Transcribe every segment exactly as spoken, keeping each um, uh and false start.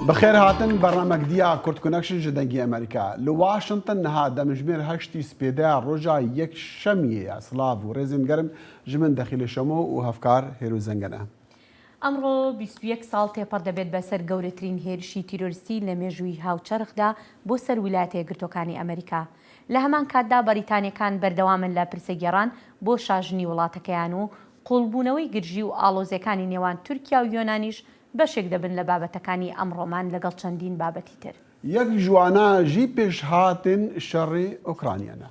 Bi xêr hatin bernamek diya Kurd Connection ji Dengê Amerîka. Li Washington niha demjimêr heştî spêdeya roja Yekşemiyê ye. Silav û rêzên germ ji min Dexîlê Şemo û hevkar Hêro Zengene. ئەمڕۆ بیست و یەک ساڵ تێپەڕ دەبێت بەسەر گەورەترین هێرشی تیرۆریستی لە مێژووی هاوچەرخدا بۆ سەر ویلایەتە یەکگرتووەکانی ئەمریکا. لە هەمان کاتدا بەریتانیەکان بەردەوامن لە پرسەگێڕان بۆ شاژنی وڵاتەکەیان و قوڵبوونەوەی گرژی و ئاڵۆزیەکانی نێوان تورکیا و یۆنانیش بەشێک دەبن لە بابەتەکانی ئەمڕۆمان لەگەڵ چەندین بابەتی تر. یەک ji wana jî pêşhatên şerê Ukraynê ne.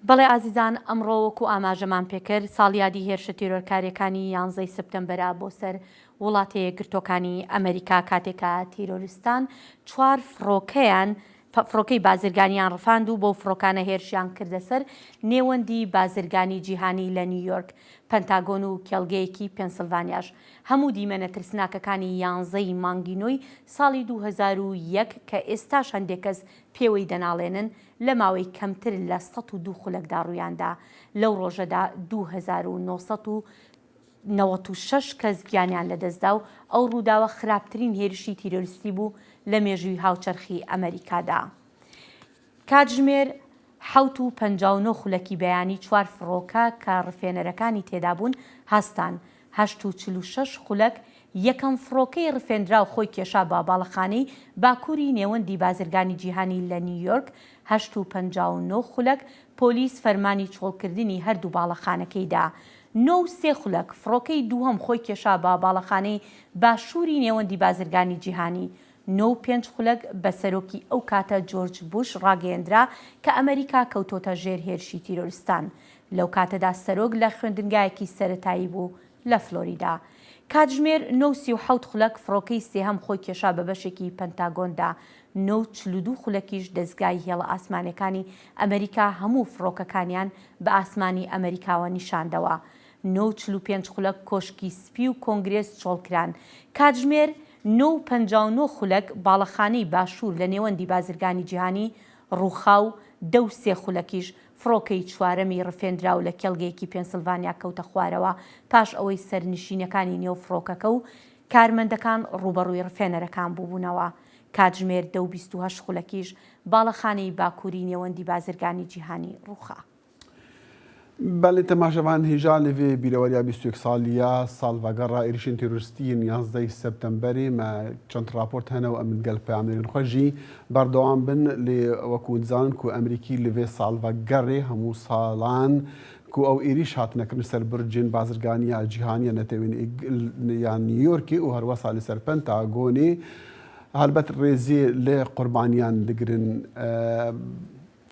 بەڵێ ئازیزان، ئەمڕۆ وەکو ئاماژەمان پێکرد، ساڵیادی هێرشە تیرۆرکاریەکانی یانزەی سپتەمبەرە بۆ سەر وڵاتە یەکگرتووەکانی ئەمریکا، کاتێکە تیرۆریستان چوار فڕۆکەیان، ف-، فڕۆکەی بازرگانیان ڕفاند و بەو فڕۆکانە هێرشیان کردە سەر نێوەندی بازرگانی جیهانی لە نیویۆرک، پەنتاگۆن و کێڵگەیەکی پێنسلڤانیاش. هەموو دیمەنە ترسناکەکانی یانزەی مانگی نۆی ساڵی دوو هەزار و یەک کە ئێستاش هەندێک کەس پێوەی دەناڵێنن، لە ماوەی کەمتر لە سەد و دوو خولەکدا ڕوویاندا. لەو ڕۆژەدا دوو هەزار و نۆ سەد و نەوەد و شەش کەس گیانیان لەدەستدا و ئەو ڕووداوە خراپترین هێرشی تیرۆریستی بوو لە مێژووی هاوچەرخی ئەمریکادا. کاتژمێر حەوت و پەنجا و نۆ خولەکی بەیانی چوار فڕۆکە کە ڕفێنەرەکانی تێدا بوون هەستان. هەشت و چل و شەش خولەک یەکەم فڕۆکەی ڕفێندراو خۆی کێشا بە باڵەخانەی باکووری نێوەندی بازرگانی جیهانی لە نیویۆرک. هەشت و پەنجا و نۆ خولەک پۆلیس فەرمانی چۆڵکردنی هەردوو باڵەخانەکەی دا. نۆ و سێ خولەک فڕۆکەی دووهەم خۆی کێشا بە باڵەخانەی باشووری نێوەندی بازرگانی جیهانی. نۆ و پێنج خولەک بە سەرۆکی ئەو کاتە جۆرج بوش ڕاگەیەندرا کە ئەمریکا کەوتۆتە ژێر هێرشی تیرۆریستان. لەو کاتەدا سەرۆک لە خوێندنگایەکی سەرەتایی بوو لە فلۆریدا. کاتژمێر نۆ و سی و حەوت خولەک فڕۆکەی سێهەم خۆی کێشا بە بەشێکی پەنتاگۆندا. نۆ و چل و دوو خولەکیش دەستگای هێڵە ئاسمانەکانی ئەمریکا هەموو فڕۆکەکانیان بە ئاسمانی ئەمریکاوە نیشاندەوە. نۆ و چل و پێنج خولەک کۆشکی سپی و کۆنگرێس چۆڵکران. کاتژمێر نۆ و پەنجا و نۆ خولەک باڵەخانەی باشوور لە نێوەندی بازرگانی جیهانی ڕووخا و دە و سێ خولەکیش فڕۆکەی چوارەمی ڕفێندراو لە کێڵگەیەکی پێنسلڤانیا کەوتە خوارەوە، پاش ئەوەی سەرنشینەکانی نێو فڕۆکەکە و کارمەندەکان ڕوبەڕووی ڕفێنەرەکان بووبوونەوە. کاتژمێر دە و بیست و هەشت خولەکیش باڵەخانەی باکووری نێوەندی بازرگانی جیهانی ڕووخا. Belê, temaşevan, hêja li vê bîreweriya bîst û yek saliya salvegera êrişên teroristî yên yanzdehê Septemberê me çend raport hene û em digel peyamnêrên xwe jî berdewam bin. Lê wekû dizanin ku Emerîkî li vê salvegerê hemû salan ku ew êrîş hatine kirin ser bircên bazirganiya cîhanî ya netewên êg-, ya New Yorkê û herwesa li ser Pentagonê helbet rêzê li qurbaniyan digirin. E,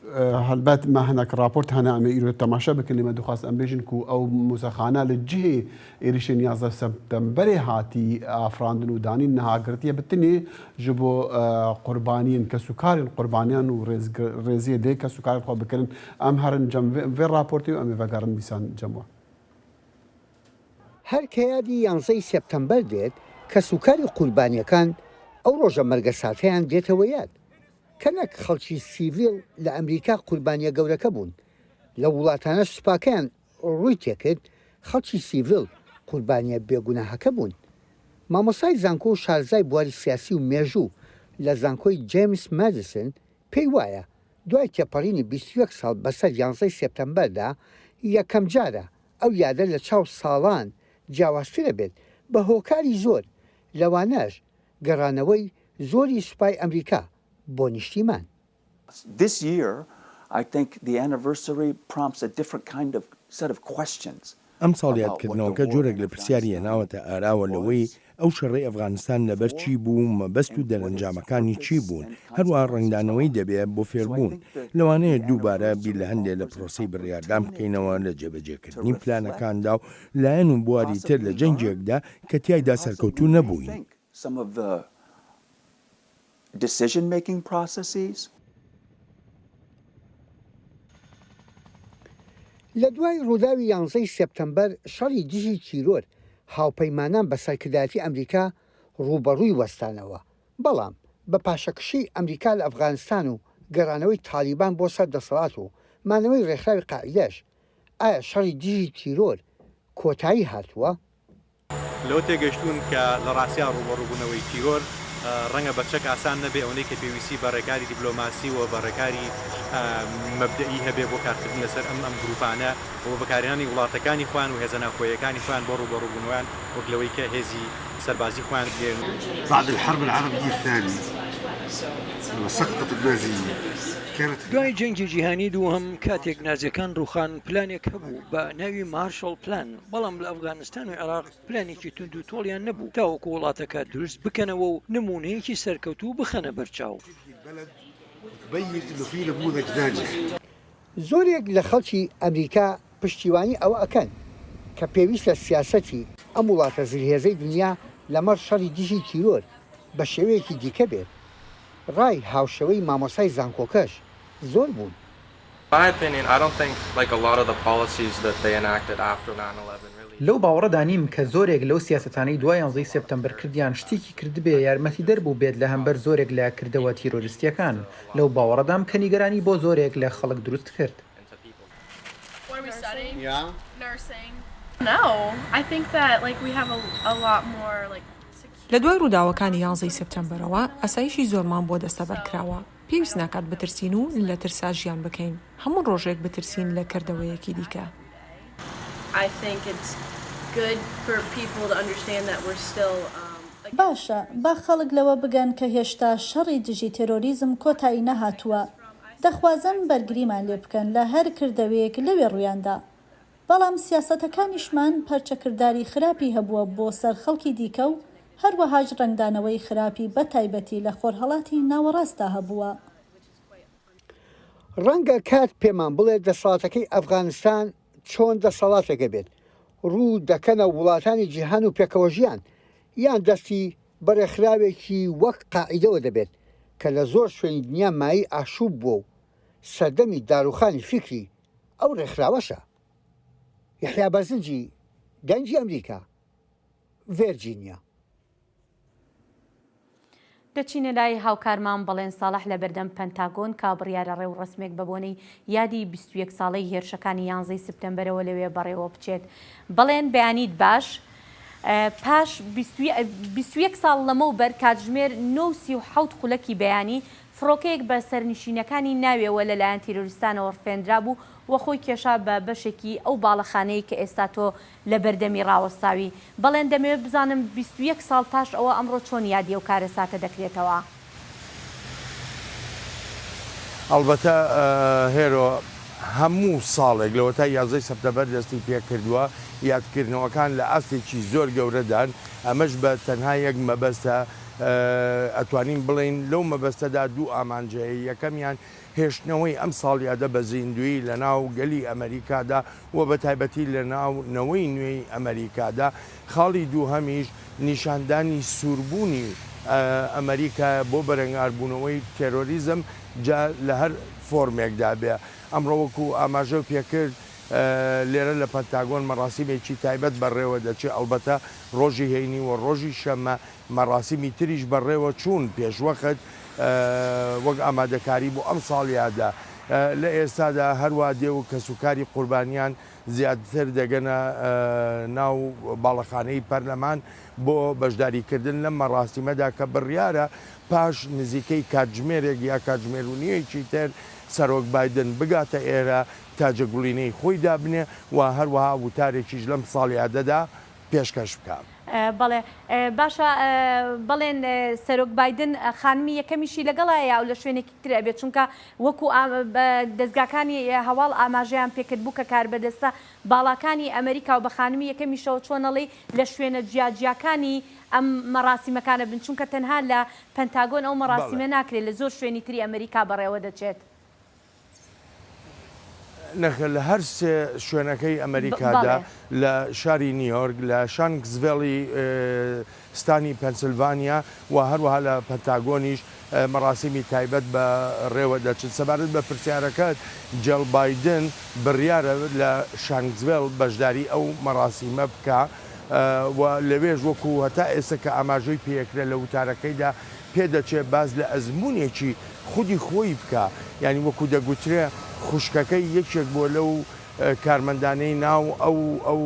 E, helbet me hinek raport hene, em ê îro temaşe bikin, lê me dixwest em bêjin ku ew muzexane li cihê êrişên yazdeh Septemberê hatî afirandin û danîn niha girtiye bi tinê ji bo, e, qurbaniyên, kesûkarên qurbaniyan û rêzgi-, rêziyê dê kesûkarên xwe bikirin. Em herin cem vê, vê raportê û em ê vegerin dîsan cem we. هەر کە یادی یانزەی سێپتەمبەر دێت، کەسوکاری قوربانیەکان ئەو ڕۆژە مەرگەساتەیان دێتەوە یاد. کەنەک خەڵکی سیڤیل لە ئەمریکا قوربانیە گەورەکە بوون. لە وڵاتانە سوپاکەیان ڕووی تێکرد، خەڵکی سیڤیل قوربانیە بێگوناهەکە بوون. مامۆستای زانکۆ و شارزای بواری سیاسی و مێژوو لە زانکۆی جێمس مادیسن پێی وایە دوای تێپەڕینی بیست و یەک ساڵ بەسەر یانزەی سێپتەمبەردا، یەکەم جارە ئەو یادە لە چاو ساڵان جیاوازترە بێت بە هۆکاری زۆر، لەوانەش گەڕانەوەی زۆری سوپای ئەمریکا بۆ نیشتیمان. This year, I think the anniversary prompts a different kind of set of questions. ئەم ساڵ یادکردنەوەکە جۆرێک لە پرسیاری هێناوەتە ئاراوە لەوەی ئەو شەڕەی ئەفغانستان لەبەر چی بوو، مەبەست و دەرەنجامەکانی چی بوون، هەروەها ڕەنگدانەوەی دەبێت بۆ فێربوون. لەوانەیە دووبارە بیر لە هەندێک لە پرۆسەی بڕیاردان بکەینەوە لە جێبەجێکردنی پلانەکاندا و لایەن و بواری تر لە جەنگێکدا کە تیایدا سەرکەوتوو نەبووین. Some of the decision-making processes. لە دوای ڕووداوی یانزەی سێپتەمبەر، شەڕی دژی تیرۆر هاوپەیمانان بە سەرکردایەتی ئەمریکا ڕووبەڕووی وەستانەوە. بەڵام بە پاشەکشەی ئەمریکا لە ئەفغانستان و گەڕانەوەی تالیبان بۆ سەر دەسەڵات و مانەوەی ڕێکخراوی قاعیدەش، ئایا شەڕی دژی تیرۆر کۆتایی هاتووە؟ لەوە تێگەشتوون کە لە ڕاستیا ڕوبەڕووبوونەوەی تیرۆر، ئە، ڕەنگە بە چەک ئاسان نەبێ، ئەوەی کە پێویستی بە ڕێکاری دیبلۆماسی و بە ڕێکاری، ئە، مەبدەئی هەبێ بۆ کارکردن لەسەر ئەم، ئەم گروپانە و بە بەکارهێنانی وڵاتەکانی خۆیان و هێزە ناوخۆیەکانی خۆیان بۆ ڕوبەڕووبوونەوەیان، وەک لەوەی کە هێزی سەربازی خۆیان بگەێن. بعد الحرب العربية الثانية، لما سقطت النازية، كانت دوای جەنگی جیهانی دووهەم، کاتێک نازیەکان ڕووخان، پلانێک هەبوو بە ناوی مارشال پلان، بەڵام لە ئەفغانستان و عێراق پلانێکی توند و تۆڵیان نەبوو، تاوەکو وڵاتەکە دروست بکەنەوە و نمونەیەکی سەرکەوتوو بخەنە بەرچاو. البلد وتبين إنه في نموذج ناجح. زۆرێک لە خەڵکی ئەمریکا پشتیوانی ئەوە ئەکەن کە پێویستە سیاسەتی ئەم وڵاتە زلهێزەی دنیا لەمەڕ شەڕی دژی تیرۆر بە شێوەیەکی دیکە بێت. ڕای هاوشێوەی مامۆستای زانکۆکەش زۆر بوون. My opinion, I don't think, like, a lot of the policies that they enacted after nine eleven really لەو باوەڕەدا نیم کە زۆرێک لەو سیاسەتانەی دوای یانزەی سێپتەمبەر کردیان شتێکی کردبێ یارمەتیدەر بوو بێت لە هەمبەر زۆرێک لە کردەوە تیرۆریستیەکان. لەو باوەڕەدام کە نیگەرانی بۆ زۆرێک لە خەڵک دروست کرد. What are we studying? Yeah. Nursing. No, I think that, like, we have a, a lot more, like, security. لە دوای ڕووداوەکانی یانزەی سێپتەمبەرەوە، ئاسایشی زۆرمان بۆ دەستەبەر کراوە. پێویست ناکات بترسین و لە ترسا ژیان بکەین. هەموو ڕۆژێک بترسین لە کردەوەیەکی دیکە. I think it's good for people to understand that we're still, um, against باشە، با خەڵک لەوە بگەن کە هێشتا شەڕی دژی تێرۆریزم کۆتایی نەهاتووە. دەخوازن بەرگریمان لێ بکەن لە هەر کردەوەیەک لەوێ ڕوویاندا. بەڵام سیاسەتەکانیشمان پەرچەکرداری خراپی هەبووە بۆ سەر خەڵکی دیکە و هەروەهاش ڕەنگدانەوەی خراپی بە تایبەتی لە خۆرهەڵاتی ناوەڕاستدا هەبووە. ڕەنگە کات پێمان بڵێت دەسەڵاتەکەی ئەفغانستان چۆن دەسەڵاتێکە بێت، ڕوو دەکەنە وڵاتانی جیهان و پێکەوە ژیان، یان دەستی بە ڕێکخراوێکی وەک قاعیدەوە دەبێت کە لە زۆر شوێنی دنیا مایەی ئاشوب بووە و سەردەمی داروخانی فیکری ئەو ڕێکخراوەشە. یەحیا بەرزنجی، دەنگی ئەمریکا، ڤێرجینیا. دەچینە لای هاوکارمان بەڵێن ساڵح لە بەردەم پەنتاگۆن، کا بڕیارە ڕێوڕەسمێک بە بۆنەی یادی بیست و یەک ساڵەی هێرشەکانی یانزەی سپتەمبەرەوە لەوێ بەڕێوە بچێت. بەڵێن، بەیانیت باش. ئە، پاش بیست و یەک، بیست و یەک ساڵ لەمەوبەر، کاتژمێر نۆ و سی و حەوت خولەکی بەیانی، فڕۆکەیەک بە سەرنشینەکانی ناوێوە لەلایەن تیرۆریستانەوە ڕفێندرا بوو و خۆی کێشا بە بەشێکی ئەو باڵەخانەی کە ئێستا تۆ لە بەردەمی ڕاوەستاوی. بەڵێن، دەمەوێت بزانم بیست و یەک ساڵ پاش ئەوە ئەمڕۆ چۆن یادی ئەو کارەساتە دەکرێتەوە؟ ئەڵبەتە، ئە، هێرۆ، هەموو ساڵێک لەوەتای یازدەی سەپتەمبەر دەستی پێ کردووە، یادکردنەوەکان لە ئاستێکی زۆر گەورەدان. ئەمەش بە تەنها یەک مەبەستە، ئە، ئەتوانین بڵێین لەو مەبەستەدا دوو ئامانجەیە. یەکەمیان هێشتنەوەی ئەم ساڵیادە بە زیندویی لە ناو گەلی ئەمریکادا و بە تایبەتی لە ناو نەوەی نوێی ئەمریکادا. خاڵی دووهەمیش نیشاندانی سووربوونی، ئە، ئەمریکا بۆ بەرەنگاربوونەوەی تێرۆریزم، جا لە هەر فۆرمێکدا بێ. ئەمڕۆ وەکو ئاماژە پێکرد، ئە، لێرە لە پەنتاگۆن مەڕاسیمێکی تایبەت بەڕێوە دەچێت. ئەڵبەتە ڕۆژی هەینی و ڕۆژی شەممە مەڕاسیمی تریش بەڕێوە چوون پێشوەخت، ئە، وەک ئامادەکاری بۆ ئەم ساڵیادە. ئە، لە ئێستادا هەروە دێ و کەسوکاری قوربانیان زیاتر دەگەنە، ئە، ناو باڵەخانەی پەرلەمان بۆ بەشداریکردن لەم مەڕاسیمەدا کە بڕیارە پاش نزیکەی کاتژمێرێک یا کاتژمێر و نیوێکی تر سەرۆک بایدن بگاتە ئێرە، تاجە گوڵینەی خۆی دابنێ و هەروەها وتارێکیش لەم ساڵیادەدا پێشکەش بکە. ئە، بەڵێ، ئە، باشە، ئە، بەڵێن، ئە، سەرۆک بایدن، ئە، خانمی یەکەمیشی لەگەڵایە یا ئەو لە شوێنێکی تر ئەبێت؟ چونکە وەکو ئام-، بە دەستگاکانی، ئە، هەواڵ ئاماژەیان پێکرد بوو کە کاربەدەستە باڵاکانی ئەمریکا و بە خانمی یەکەمیشەوە چۆنەڵی لە شوێنە جیاجیاکانی ئەم مەڕاسیمەکانە بن، چونکە تەنها لە پەنتاگۆن ئەو مەڕاسیمە بەڵێ. ناکرێت، لە زۆر شوێنی تری ئەمریکا بەڕێوە دەچێت. نەخێر، لە هەر سێ شوێنەکەی ئەمریکادا، بەڵێ. لە شاری نیویۆرک، لە شانکسڤێڵی، ئێ، ستانی پەنسیلڤانیا و هەروەها لە پەنتاگۆنیش، ئێ، مەڕاسیمی تایبەت بە ڕێوە دەچن. سەبارەت بە پرسیارەکەت، جێل بایدن بڕیارە لە شانکسڤێڵ بەشداری ئەو مەڕاسیمە بکە، ئێ، و لەوێش وەکو هەتا ئێستا کە ئاماژەی پێکرێ لە وتارەکەیدا پێدەچێ باز لە ئەزموونێکی خودی خۆی بکا. یعنی، وەکو دەگوترێ، خوشکەکەی یەکێک بووە لەو، ئە، کارمەندانەی ناو ئەو، ئەو،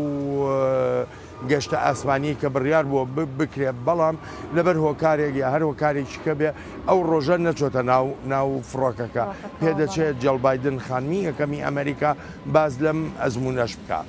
ئە، گەشتە ئاسمانی کە بڕیار بووە ب-، بکرێ، بەڵام لەبەر هۆکارێک یا هەر هۆکارێکی کە بێ، ئەو ڕۆژە نەچۆتە ناو، ناو فڕۆکەکە. فڕۆکەکە، پێدەچێت بەڵێ. جیل بایدن، خانمی یەکەمی ئەمریکا، باز لەم ئەزموونەش بکا.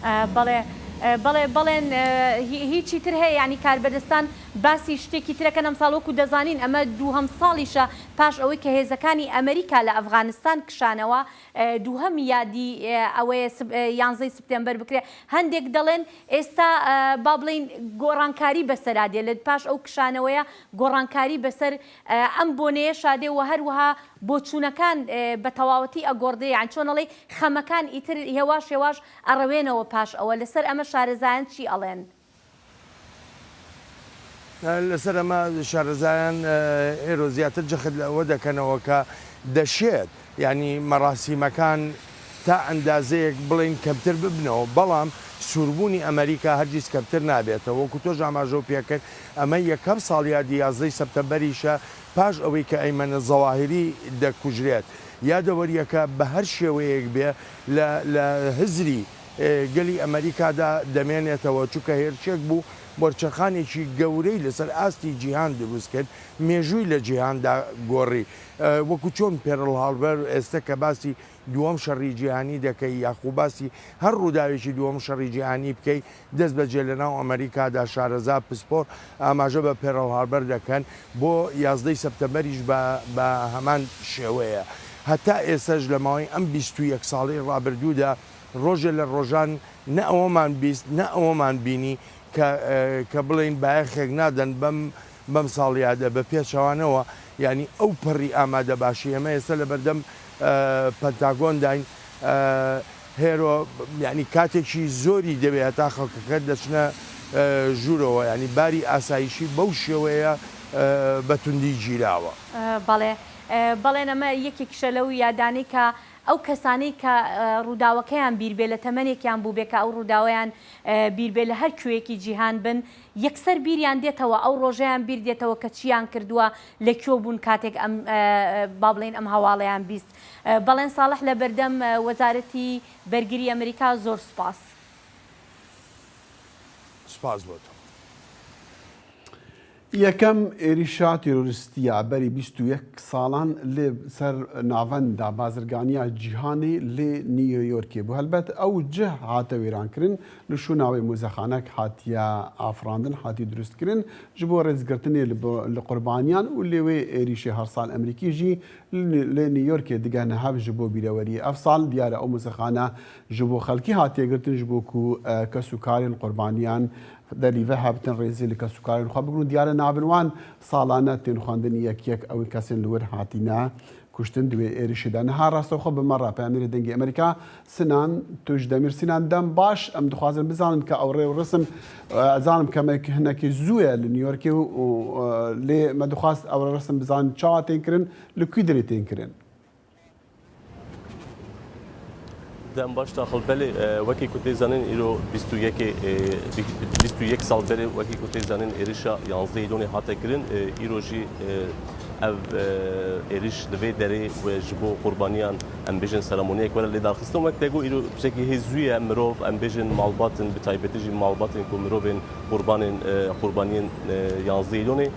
ئە، بەڵێ، ئە، بەڵێ، بەڵێن، ئە، هی-، هیچی تر هەیە، یعنی، کاربەدەستان باسی شتێکی ترەکەن ئەمساڵ؟ وەکو دەزانین، ئەمە دووهەم ساڵیشە پاش ئەوەی کە هێزەکانی ئەمریکا لە ئەفغانستان کشانەوە، ئە، دووهەم یادی، ئە، ئەوەیە سب-، ئە، یانزەی سپتێمبەر بکرێ. هەندێک دەڵێن ئێستا، ئە، با بڵین گۆڕانکاری بەسەرا دێ، لە پاش ئەو کشانەوەیە گۆڕانکاری بەسەر، ئە، ئەم بۆنەیەشا دێ و هەروەها بۆچوونەکان، ئە، بە تەواوەتی ئەگۆڕدێ، یان چۆن ئەڵێ، خەمەکان ئیتر هێواش هێواش ئەڕەوێنەوە پاش ئەوە. لەسەر ئەمە شارەزایان چی ئەڵێن؟ لەسەر ئەمە شارەزایان، ئە، ئێرۆ زیاتر جەخت لە ئەوە دەکەنەوە کە دەشێت، یعنی، مەراسیمەکان تا ئەندازەیەک بڵێن کەمتر ببنەوە، بەڵام سووربوونی ئەمریکا هەرگیز کەمتر نابێتەوە. وەکو تۆ ژاماژە و پێکرد، ئەمە یەکەم ساڵیادی یازدەی سەپتەمبەریشە پاش ئەوەی کە ئەیمەنە زەواهری دەکوژرێت. یادەوەریەکە بە هەر شێوەیەک بێ لە، لە هزری، ئێ، گەلی ئەمریکادا دەمێنێتەوە، چونکە هێرشێک بوو، وەرچەرخانێکی گەورەی لەسەر ئاستی جیهان دروست کرد، مێژووی لە جیهاندا گۆڕی. ئە، وەکو چۆن پێرل هاربەر ئێستا کە باسی دووەم شەڕی جیهانی دەکەی، یاخو باسی هەر ڕووداوێکی دووەم شەڕی جیهانی بکەی، دەست بە جێ لە ناو ئەمریکادا شارەزا پسپۆر ئاماژە بە پێرل هاربەر دەکەن، بۆ یازدەی سەپتەمبەریش بە، بە هەمان شێوەیە. هەتا ئێستاش لە ماوەی ئەم بیست و یەک ساڵەی ڕابردوودا ڕۆژێ لە ڕۆژان نە ئەوەمان بیست، نە ئەوەمان بینی کە، ئە، کە بڵێن بایەخێک نادەن بەم، بەم ساڵیادە بە پێچەوانەوە. یعنی، ئەو پەڕی ئامادە باشی ئێمە ئێستا لە بەردەم، ئە، پەنتاگۆنداین، ئە، هێرۆ، یعنی، کاتێکی زۆری دەوێت هەتا خەڵکەکە دەچنە، ئە، ژوورەوە. یعنی، باری ئاسایشی بەو شێوەیە، ئە، بە توندی گیراوە. ئە، بەڵێ. ئە، بەڵێن ئەمە یەکێکشە لەو یادانەی کە ئەو کەسانەی کە، ئە، ڕووداوەکەیان بیر بێ، لە تەمەنێکیان بوو بێ کە ئەو ڕووداوەیان، ئە، بیر بێ لە هەر کوێیەکی جیهان بن، یەکسەر بیریان دێتەوە، ئەو ڕۆژەیان بیر دێتەوە کە چیان کردووە، لە کوێ بوون کاتێک ئەم، ئە، با بڵێن ئەم هەواڵەیان بیست. ئە، بەڵێن ساڵح لە بەردەم، ئە، وەزارەتی بەرگری ئەمریکا، زۆر سپاس. سپاس بۆ تۆ. یەکەم ئێریشا تیرۆریستیە بەری بیست و یەک ساڵان لێ سەر ناوەندا بازرگانیا جیهانی لێ نیویۆرکێ بوو. هەلبەت ئەو جه هاتە وێرانکردن، لە شوو ناوەی موزەخانەک هاتیە ئافراندن، هاتی دروستکردن، ji bo rêzgirtinê li bo-, li qurbaniyan û lê wê êrîşê her sal Emerîkî jî li, lê New Yorkê digehne hev ji bo bîreweriyê. Ev sal diyar e ew muzexane ji bo xelkî hatiye girtin, ji bo ku, e, kesûkarên qurbaniyan derî ve hebitin rêzê li kesûkarên xwe bigrin û diyar e navên wan salane tên xwendin yek yek ew kesên li wir hatîne kuştin di wê êrişê de. Niha rastewxwe bi me re Peyamêrê Dengê Amerîka Sinan, tu ji Demîr Sinan dem baş. Em dixwazin bizanin ke ew rê û risim, e, ez zanim ke me hinekî zû ye li New Yorkê û, û, e, lê me dixwast ew rê risim bizanin çawa tên kirin, li kû dirê tên kirin. Dem baş daxil belê, e, wekî ku tê zanîn îro bîst û yekê, e, bî-, bîst û yek sal berê wekî ku tê zanîn êrişa yanzdehê Lûnê hate kirin, e, îro jî, e, ev, e, êriş li vê derê we ji bo qurbaniyan, em bêjin, seremoniyek were lê darxistin. Wek te got, îro tiştekî hê zû ye, mirov, em bêjin, malbat in, bi taybetî jî malbatên ku mirovên qurbanên, e, qurbaniyên, e, yanzdehê Lûnê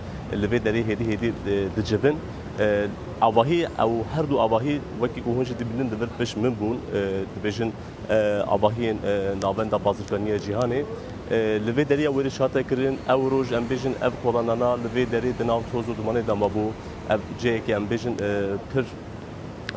li vê derê hêdî hêdî, e, dicivin. E, avahî, ew her du avahî wekî ku hûn jî dibînin li vir pişt min bûn, e, dibêjin, e, avahiyên, e, Navenda Bazirganiya Cîhanê. E, li vê derê ya wêrîş hate kirin, ew roj em bêjin ev kolanana li vê derê di nav toz û dumanê de mabû. Ev cihekê em bêjin, e, pir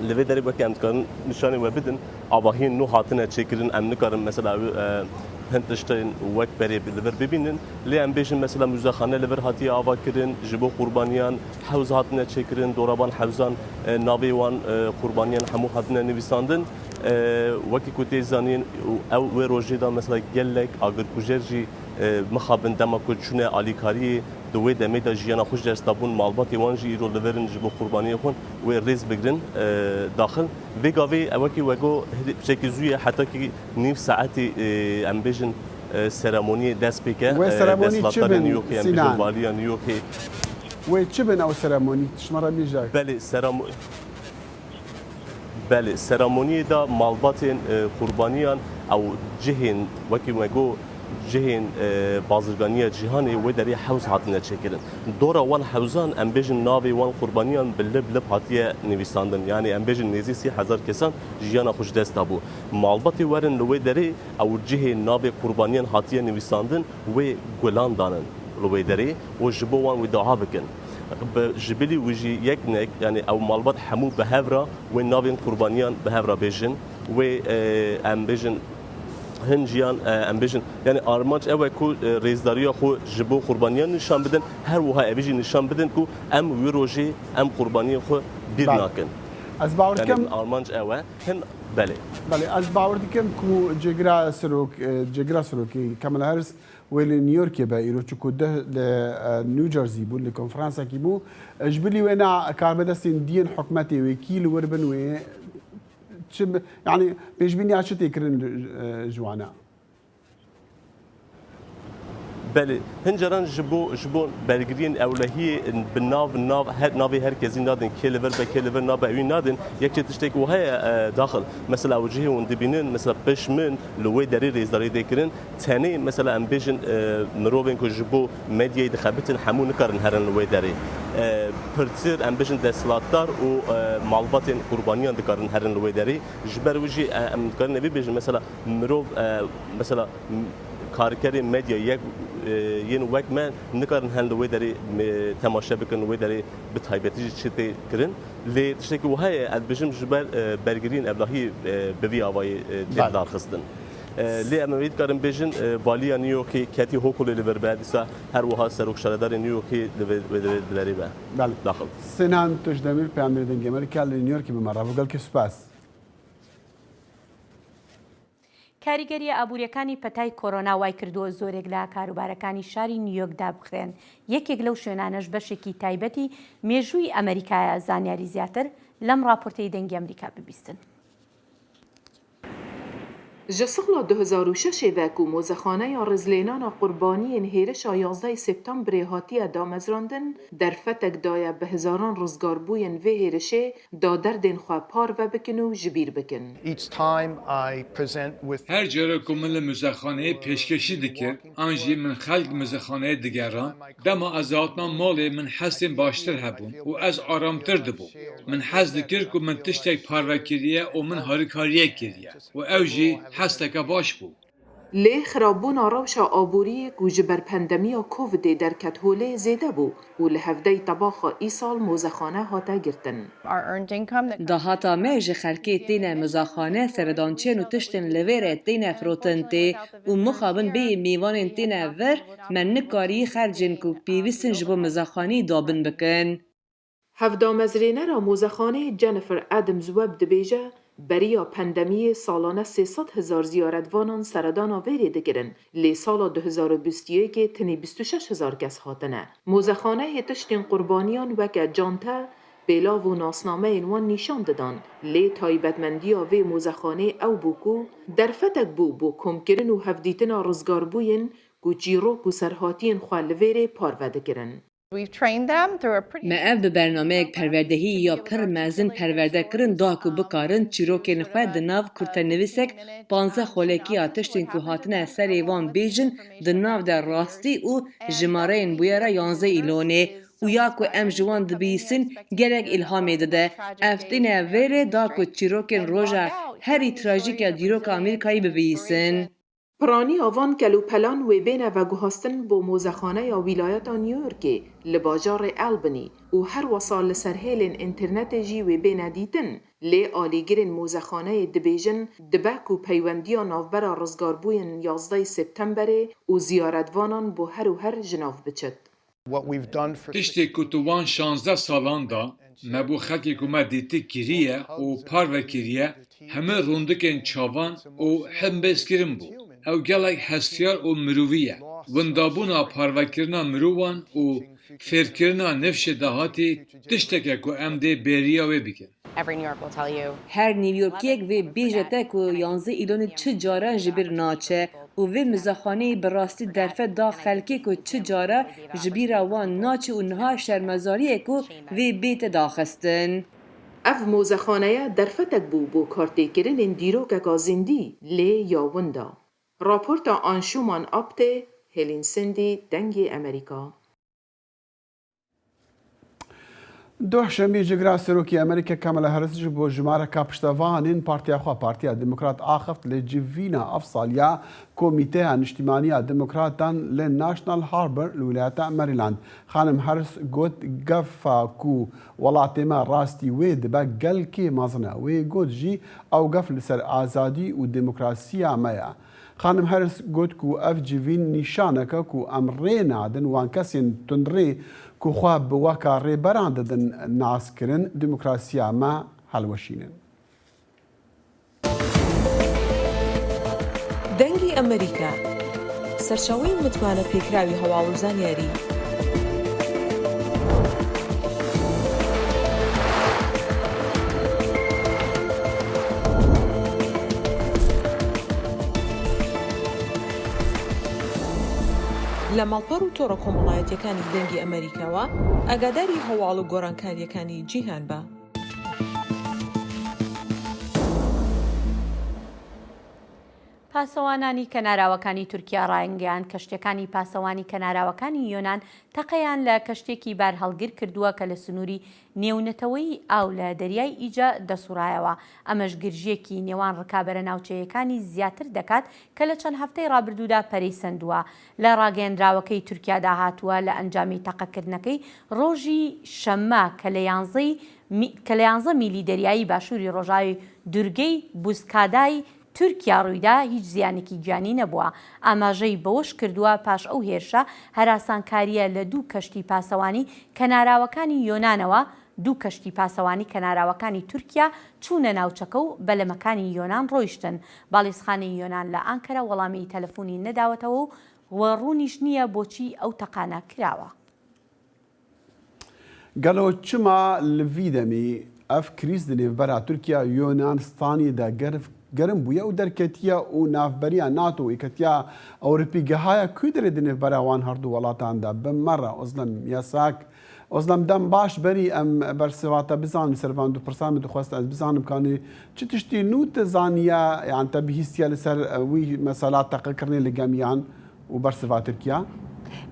li vê derê weke em dikarin nîşanê we bidin. Avahiyên nû hatine çêkirin, em nikarin mesela ew, e, hin tiştên wek berê li vir bibînin. Lê em bêjin mesela muzexane li vir hatiye ava kirin, ji bo qurbaniyan hewz hatine çêkirin, doraban hewzan, e, navê wan, e, qurbaniyan hemû hatine nivîsandin. E, wekî ku tê zanîn, ew wê rojê de mesela gelek agirkujer jî, e, mixabin dema ku çûne alîkariyê, di wê demê de jiyana xwe ji dest dabûn, malbatê wan jî îro li vir in ji bo qurbaniyê xwe wê rêz bigrin, e, daxil. Vê gavê ew wekî wego hidê piçekî zû ye, heta kî nîv saetê, e, em bêjin, e, seremoniyê dest pê ke, Wê e, seremonî çi desthilatdarê bin, New Yorkê, em bêjin Sinan? Valiya New Yorkê. Wê çi bin ew seremonî? Tişt me re bêje. Belê, seramo-, belê, seremoniyê de malbatên, e, qurbaniyan ew cihên, wekî me got, cihên, e, bazirganiya cîhanê wê derê hewz hatine çêkirin. Dora wan hewzan, em bêjin, navê wan qurbaniyan bi lib lib hatiye nivîsandin. Yanî em bêjin nêzî sî hezar kesan jiyana xwe ji dest dabû. Malbatê werin li wê derê ew cihê navê qurbaniyan hatiye nivîsandin, wê gulan danin li wê derê û ji bo wan wê daha bikin. Bi, ji bilî wî jî yek nek, yanî ew malbat hemû bi hev re wê navên qurbaniyan bi hev re bêjin. Wê, e, em bêjin, hin jiyan, e, em bêjin, yanî armanc ew e ku, e, rêzdariya xwe ji bo qurbaniyan nîşan bidin, her wiha evî jî nîşan bidin ku em wî rojê em qurbaniyên xwe bîr Belê. nakin. Ez bawer Yanî dikim armanc ew e. Hin, belê. Belê, ez bawer dikim ku cêgira serok, e, cêgira serokê Kamala Harris wê li New Yorkê be îro, çiku deh li, e, New Jersey bû, li konferansekî bû. E, ji bilî wêna karbidestên diyên hikûmetê wê kî li wir bin wê çi bi, yanî pêşbîniya çi tê kirin, e, ji wana? Belê, hin caran ji bo, ji bo bergiriyên ewlehiyê bi nav, nav, her, navê her kesî nadin, kê li vir be, kê li vir nabe, ewî nadin. Yek jê tiştek wiha ye, e, daxil. Mesela ew cihê hûn dibînin, mesela pişt min li wê derê rêzdarî tê kirin. Tenê, mesela em bêjin, e, mirovên ku ji bo medyayê dixebitin, hemû nikarin herin li wê derê. E, pirtir, em bêjin, desthilatdar û, e, malbatên qurbaniyan dikarin herin li wê derê. Ji ber wî jî, e, em dikarin evî bêjin, mesela mirov, e, mesela, m-, karkerên medya yek, e, yên wek me nikarin hen li wê derê, e, temaşe bikin, li wê derê bi taybetî jî çi tê kirin. Lê tiştekî wiha ye, ez dibêjim ji ber, e, bergiriyên ewlehiyê, e, bi vî avayî, e, tê Belê. darxistin. E, lê em ê dikarin bêjin, e, valiya New Yorkê Kathy Hochul'ê li vir be, dîsa her wiha serokşaredarê New Yorkê li vir, li vir, li virê be. Belê. Daxil. Sinan Tuşdemir, peyamberê Dengê Amerîka li New Yorkê bi me re bû. Gelkî spas. کاریگەرییە ئابوورییەکانی پەتای کۆرۆنا وایکردووە زۆرێک لە کاروبارەکانی شاری نیویۆرک دابخرێن. یەکێک لەو شوێنانەش بەشێکی تایبەتی مێژووی ئەمریکایە. زانیاری زیاتر لەم ڕاپۆرتەی دەنگی ئەمریکا ببیستن. Ji sala du hezar û şeş ve ku mozexaneya rizlênana qurbaniyên hêrişa yazdeh Septemberê hatiye damezrandin, derfetek daye bi hezaran rizgarbûyên vê hêrişê da derdên xwe parve bikin û ji bîr bikin. Each time I present with Her cara ku min li muzexaneyê pêşkêşî dikir, an jî min xelk muzexaneyê digeran, dema ez hatina malê min hestên baştir hebûn û ez aramtir dibûm. Min hez dikir ku min tiştek parve kiriye û min harîkariyek kiriye û ew jî hesteke baş bû. Lê xirabûna rewşa aboriyê ku ji ber pandemiya Covidê derket holê zêde bû û li hevdeyê tebaxa îsal mozexane hate girtin. Dahata me ji xelkê têne muzexane seredançiyên û tiştên li vê re têne firotin tê û mixabin bêyî mêvanên têne vir me nikarî xercên ku pêwîst in ji bo muzexanî dabin bikin. Hevdamezrênera mozexanê Jennifer Adams Webb dibêje, beriya pandemiyê salane sê sed hezar ziyaretvanan seredana vêrê dikirin, lê sala du hezar û bîst û yekê tenê bîst û şeş hezar kes hatine. Mozexaneyê tiştên qurbaniyan weke cante, pêlav û nasnameyên wan nîşan didan, lê taybetmendiya vê mozexanê ew bû ku derfetek bû bo komkirin û hevdîtina rizgarbûyên ku çîrok û serhatiyên xwe li vêrê parve dikirin. Me ev bi bernameyek perwerdehî ya pir mezin perwerde kirin da ku bikarin çîrokên xwe di nav kurtenivîsek panzdeh xolekî ya tiştên ku hatine serê wan bêjin di nav de rastî û jimareyên bûyera yanzdeh Îlonê û ya ku em ji wan dibihîsin gelek îlhamê dide. Ev têne vê rê da ku çîrokên roja herî trajîk ya dîroka Amerîkayê bibihîsin. Piraniya van kelûpelan wê bêne veguhastin bo Mozexaneya Wîlayeta New Yorkê li bajarê Albany û her wesa li ser hêlên înternetê jî wê bêne dîtin, lê alîgirên mozexaneyê dibêjin dibe ku peywendiya navbera rizgarbûyên yazdehê Septemberê û ziyaretvanan bo her û her ji nav biçit. Tiştê ku tu wan şazdeh salan de me bo xelkê ku me dîtî kiriye û parve kiriye, hemû rûndikên çavan û hembêzkirin bû. Ew gelek hestiyar û mirovî ye. Windabûna parvekirina mirovan û fêrkirina nifşê dahatî tiştek e ku em dê bêriya wê bikin. Her Newyorkiyek vê bêje te ku yanzdeh Îlonê çi caran ji bîr naçe. û vê muzexaneyê bi rastî derfet da xelkê ku çi cara ji bîra wan naçe û niha şermezariyê ku vê bête daxistin. Ev mozexaneya derfetek bû bo kartêkirinên dîrokeka zindî lê ya winda. Raporta Anshuman Apte, Helen Sendê, Dengê Emerîka. Duh şemî cigira Serokê Amerîke Kamala Harris ji bo jimareka piştevanên partiya xwe, Partiya Demokrat, axift li civîna ev saliya Komîteya Niştîmaniya Demokratan li National Harbor li wilata Maryland. Xanim Harris got, gefa ku welatê me rastî wê dibe gelkê mezin e. Wê got jî ew gef li ser azadî û demokrasiya me ye. Xanim Harris got ku ev civîn nîşanek e ku em rê nadin wan kesên tundrê ku xwe bi weka rêberan didin naskirin, demokrasiya me helweşînin. دەنگی ئەمریکا، سەرچاوەی متمانە پێکراوی هەواڵ و زانیاری. لە ماڵپەڕ و تۆڕە کۆمەڵایەتیەکانی دەنگی ئەمریکاوە ئاگاداری هەواڵ و گۆڕانکاریەکانی جیهان بە. پاسەوانانی کەناراوەکانی تورکیا ڕایانگەیاند کەشتیەکانی پاسەوانی کەناراوەکانی یۆنان تەقەیان لە کەشتێکی بار هەڵگر کردووە کە لە سنووری نێونەتەوەی ئاو لە دەریای ئیجە دەسوڕایەوە. ئەمەش گرژیەکی نێوان ڕکابەرە ناوچەیەکانی زیاتر دەکات کە لە چەند هەفتەی ڕابردوودا پەرەی سەندووە. لە ڕاگەیەندراوەکەی تورکیادا هاتووە، لە ئەنجامی تەقەکردنەکەی ڕۆژی شەممە کە لە یانزەی کە لە یانزە میلی دەریایی باشووری ڕۆژاوی دورگەی بوزکادای تورکیا ڕوویدا، هیچ زیانێکی گیانی نەبووە. ئاماژەی بەوەش کردووە، پاش ئەو هێرشە هەراسانکارییە لە دوو کەشتی پاسەوانی کەناراوەکانی یۆنانەوە، دوو کەشتی پاسەوانی کەناراوەکانی تورکیا چوونە ناوچەکە و بەلەمەکانی یۆنان ڕۆیشتن. باڵیۆزخانەی یۆنان لە ئانکەرە وەڵامی تەلەفۆنی نەداوەتەوە و ڕوونیش نییە بۆچی ئەو تەقانە کراوە. Gelo çima li vî demî ev krîz di nêvbera Tirkiye û Yunanistanê de germ bûye û derketiye û navberiya NATO û Yeketiya Ewropî gihaye ku derê di nêvbera wan herdu welatan de? Bi me re Ozlem Yasak. Ozlem, dem baş, berî em bersiva te bizanin, ser van du pirsan min dixwest ez bizanim kanî çi tiştî nû te zaniye, yan te bihîstiye li ser wî mesela teqekirinê li gemiyan û bersiva Tirkiya?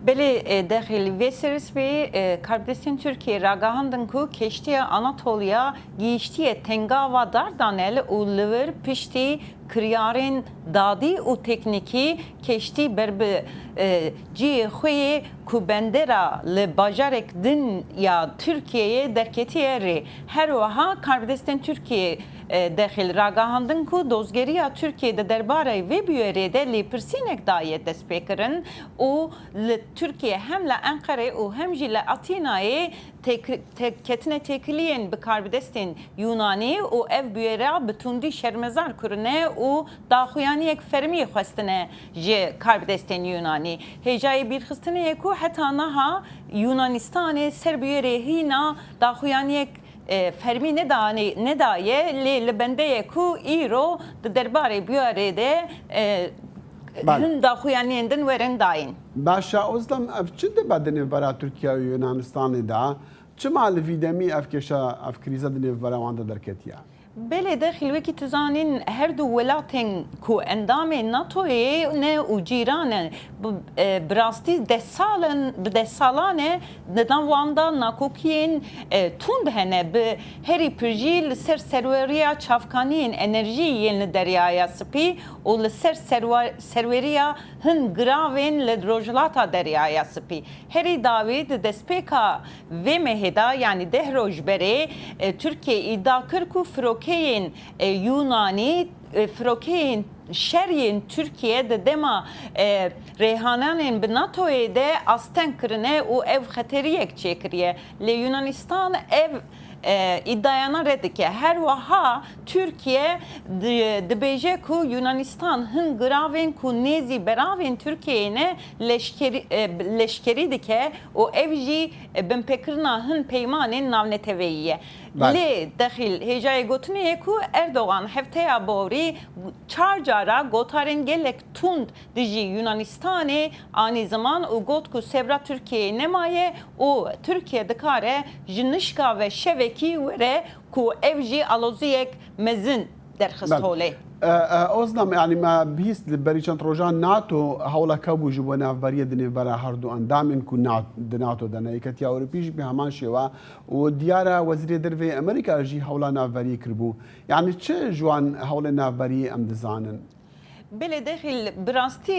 Belê, e, dexil vê serî, e, karbidestên Tirkiyê ragihandin ku keştiya Anatoliya gihîştiye tengava Dardanel û li vir piştî kiryarên dadî û teknîkî keştî ber bi, e, cihê xwe yê ku bendera li bajarek din ya Tirkiyeyê derketiye rê. Her wiha karbidestên Tirkiyê e, dexil ragihandin ku dozgeriya Tirkiyê di derbarê vê bûyerê de lêpirsînek daye destpêkirin û li Tirkiye hem li Enqerê û hem jî li Atînayê têk-, tê-, ketine têkiliyên bi karbidestên Yûnanî û ev bûyera bi tundî şermezar kirine û daxuyaniyek fermî xwestine ji karbidestên Yûnanî. Hêjayê bîrxistinê ye ku heta niha Yûnanistanê ser bûyerê hîna daxuyaniyek e, fermî nedanê-, nedaye, lê li bende ye ku îro di derbarê bûyerê de, e, Bale. hin daxuyaniyên din werin dayîn. Baş e, Ozlem, ev çi dibe di nêvbera Tirkiye û Yunanistanê de? Çima li vî demî ev kêşe, ev krîze di nêvbera wan de derketiye? Belê, dexil wekî tu zanîn, her du welatên ku endamên NATOyê ne û cîran e, bi, e, bi rastî deh sal in, bi deh salan e di nav wan de nakokiyên, e, tund hene, bi herî pir jî li ser serweriya çavkaniyên enerjî yên li Deryaya Spî û li ser serwa-, serweriya hin giravên li Rojhilata Deryaya Spî. Herî dawî di destpêka vê mehê de, yanî deh roj berê, e, Tirkiye îdia kir ku firokeyên, e, Yûnanî, e, firokeyên şer yên Tirkiye di dema, e, rêhananên bi NATOyê de asteng kirine û ev xeteriyek çêkiriye. Lê Yunanistan ev, e, îdiayana red dike. Her wiha Tirkiye di-, dibêje ku Yunanistan hin giravên ku nêzî beravên Tirkiyeyê ne leşkerî, e, leşkerî dike û ev jî, e, binpêkirina hin peymanên navneteweyî ye. Lê dexîl hêjayê gotinê ye ku Erdogan hefteya borî çar cara gotarên gelek tund dijî Yunanistanê anî ziman û got ku sebra Tirkiyeyê nemaye û Tirkiye dikare ji nişka ve şevekî were ku ev jî aloziyek mezin derxist holê. Ozlem, yanî me bihîst li berî çend rojan NATO hewleke bû ji bo navberiyê di nêvbera her du endamên ku di NATO de ne, Yeketiya Ewropî jî bi heman şêwe û diyar e Wezîrê Derveyê Amerîka jî hewla navberiyê kiribû. Yanî çi ji wan hewlên navberiyê em dizanin? Belê dexîl bi rastî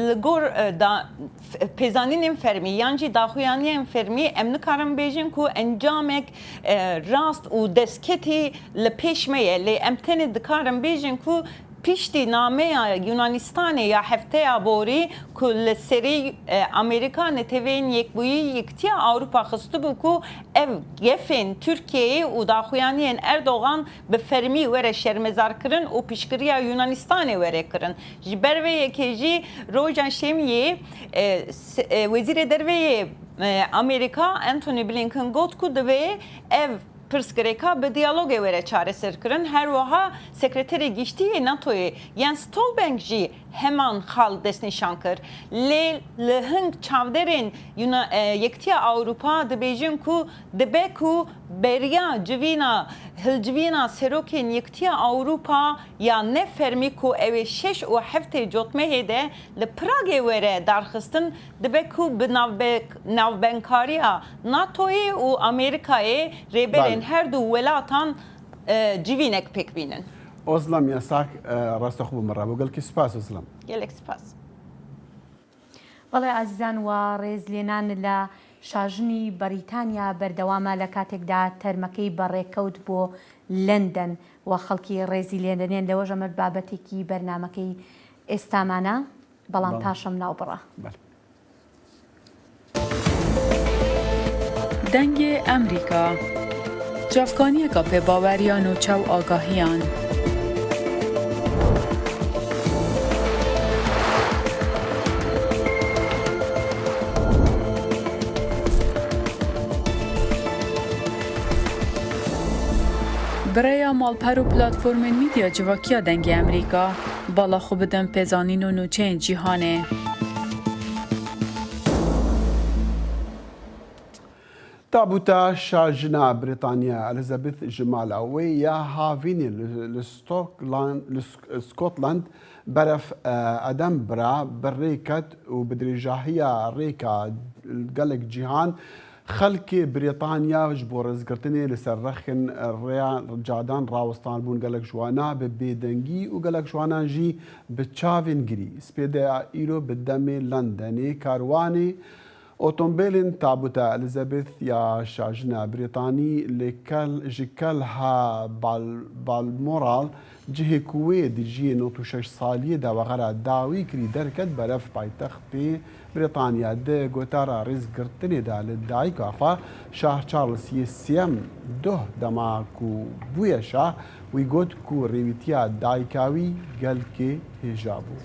li gor, e, da, f-, pêzanînên fermî yan jî daxuyaniyên fermî em nikarin bêjin ku encamek, e, rast û destketî li pêş me ye. Lê em tenê dikarin bêjin ku piştî nameya Yunanistanê ya hefteya borî ku li serî, e, Amerîka Neteweyên Yekbûyî Yekitiya Ewropa xistibû ku ev gefên Tirkiyeyê û daxuyaniyên Erdogan bi fermî were şermezarkirin û piştgiriya Yunanistanê were kirin. Ji ber vê yekê jî roja Şemiyê, e, s-, e, Wezîrê Derve yê, e, Amerîka Antony Blinken got ku divê ev pirsgirêka bi diyalogê were çareserkirin. Her wiha Sekreterê Giştî yê NATOyê Jens Stoltenberg jî heman xal destnîşan kir. Lê li hing çavderên Yuna-, e, Yekitiya Ewropa dibêjin ku dibe ku beriya civîna, hilcivîna serokên Yekitiya Ewropa ya ne fermî ku ew ê şeş û heftê cotmehê de li Pragê were darxistin, dibe ku bi navbe-, navbenkariya NATOyê û Amerîkayê rêberên Belê. her du welatan, e, civînek pêk bînin. Ozlem Yasak, e, rasta xwe bi min re bû. Gelkî spas, Ozlem. Gelek spas. بەڵێ ئازیزان، و ڕێزلێنان لە شاژنی بەریتانیا بەردەوامە لە کاتێکدا تەرمەکەی بەڕێکەوت بۆ لەندەن و خەڵکی ڕێزی لێدەنێن. لەوەش ئەمە بابەتێکی بەرنامەکەی ئێستامانە، بەڵام بەڵێ. پاشەم ناوبڕە. بەڵێ. Dengê Emrîka. Çavkaniyeka pê baweriya nûçe û agahiyan. Bi rêya malper û platformên mîdya civakiya Dengê Emrîka, bala xwe bidin pêzanîn û nûçeyên cîhanê. Tabûta şajina Brîtanya Elizabeth ji mala wê ya havînê li, li Stockland, li Sk-, Scotland beref, e, Edinburgh bi rê ket û bi dirêjahiya rêka gelek cîhan xelkê Brîtanya ji bo rêzgirtinê li ser rexên rêya cadan rawestan bûn. Gelek ji wana bi bêdengî û gelek ji wanan jî bi çavên girî. Spêdeya îro bi demê Londonê karwanê Otomobîlên tabûta Elizabeth ya şajina Brîtanî li Kel-, ji Kelha Bal-, Balmoral, cihê ku wê di cihê nod û şeş saliyê de wexera dawî kirî derket berev paytextê Brîtanya. Di gotara rêzgirtinê de li dayika xwe Şah Charles yê sêyem doh dema ku bûye şah, wî got ku rêwîtiya dayika wî gelkê hêja bû.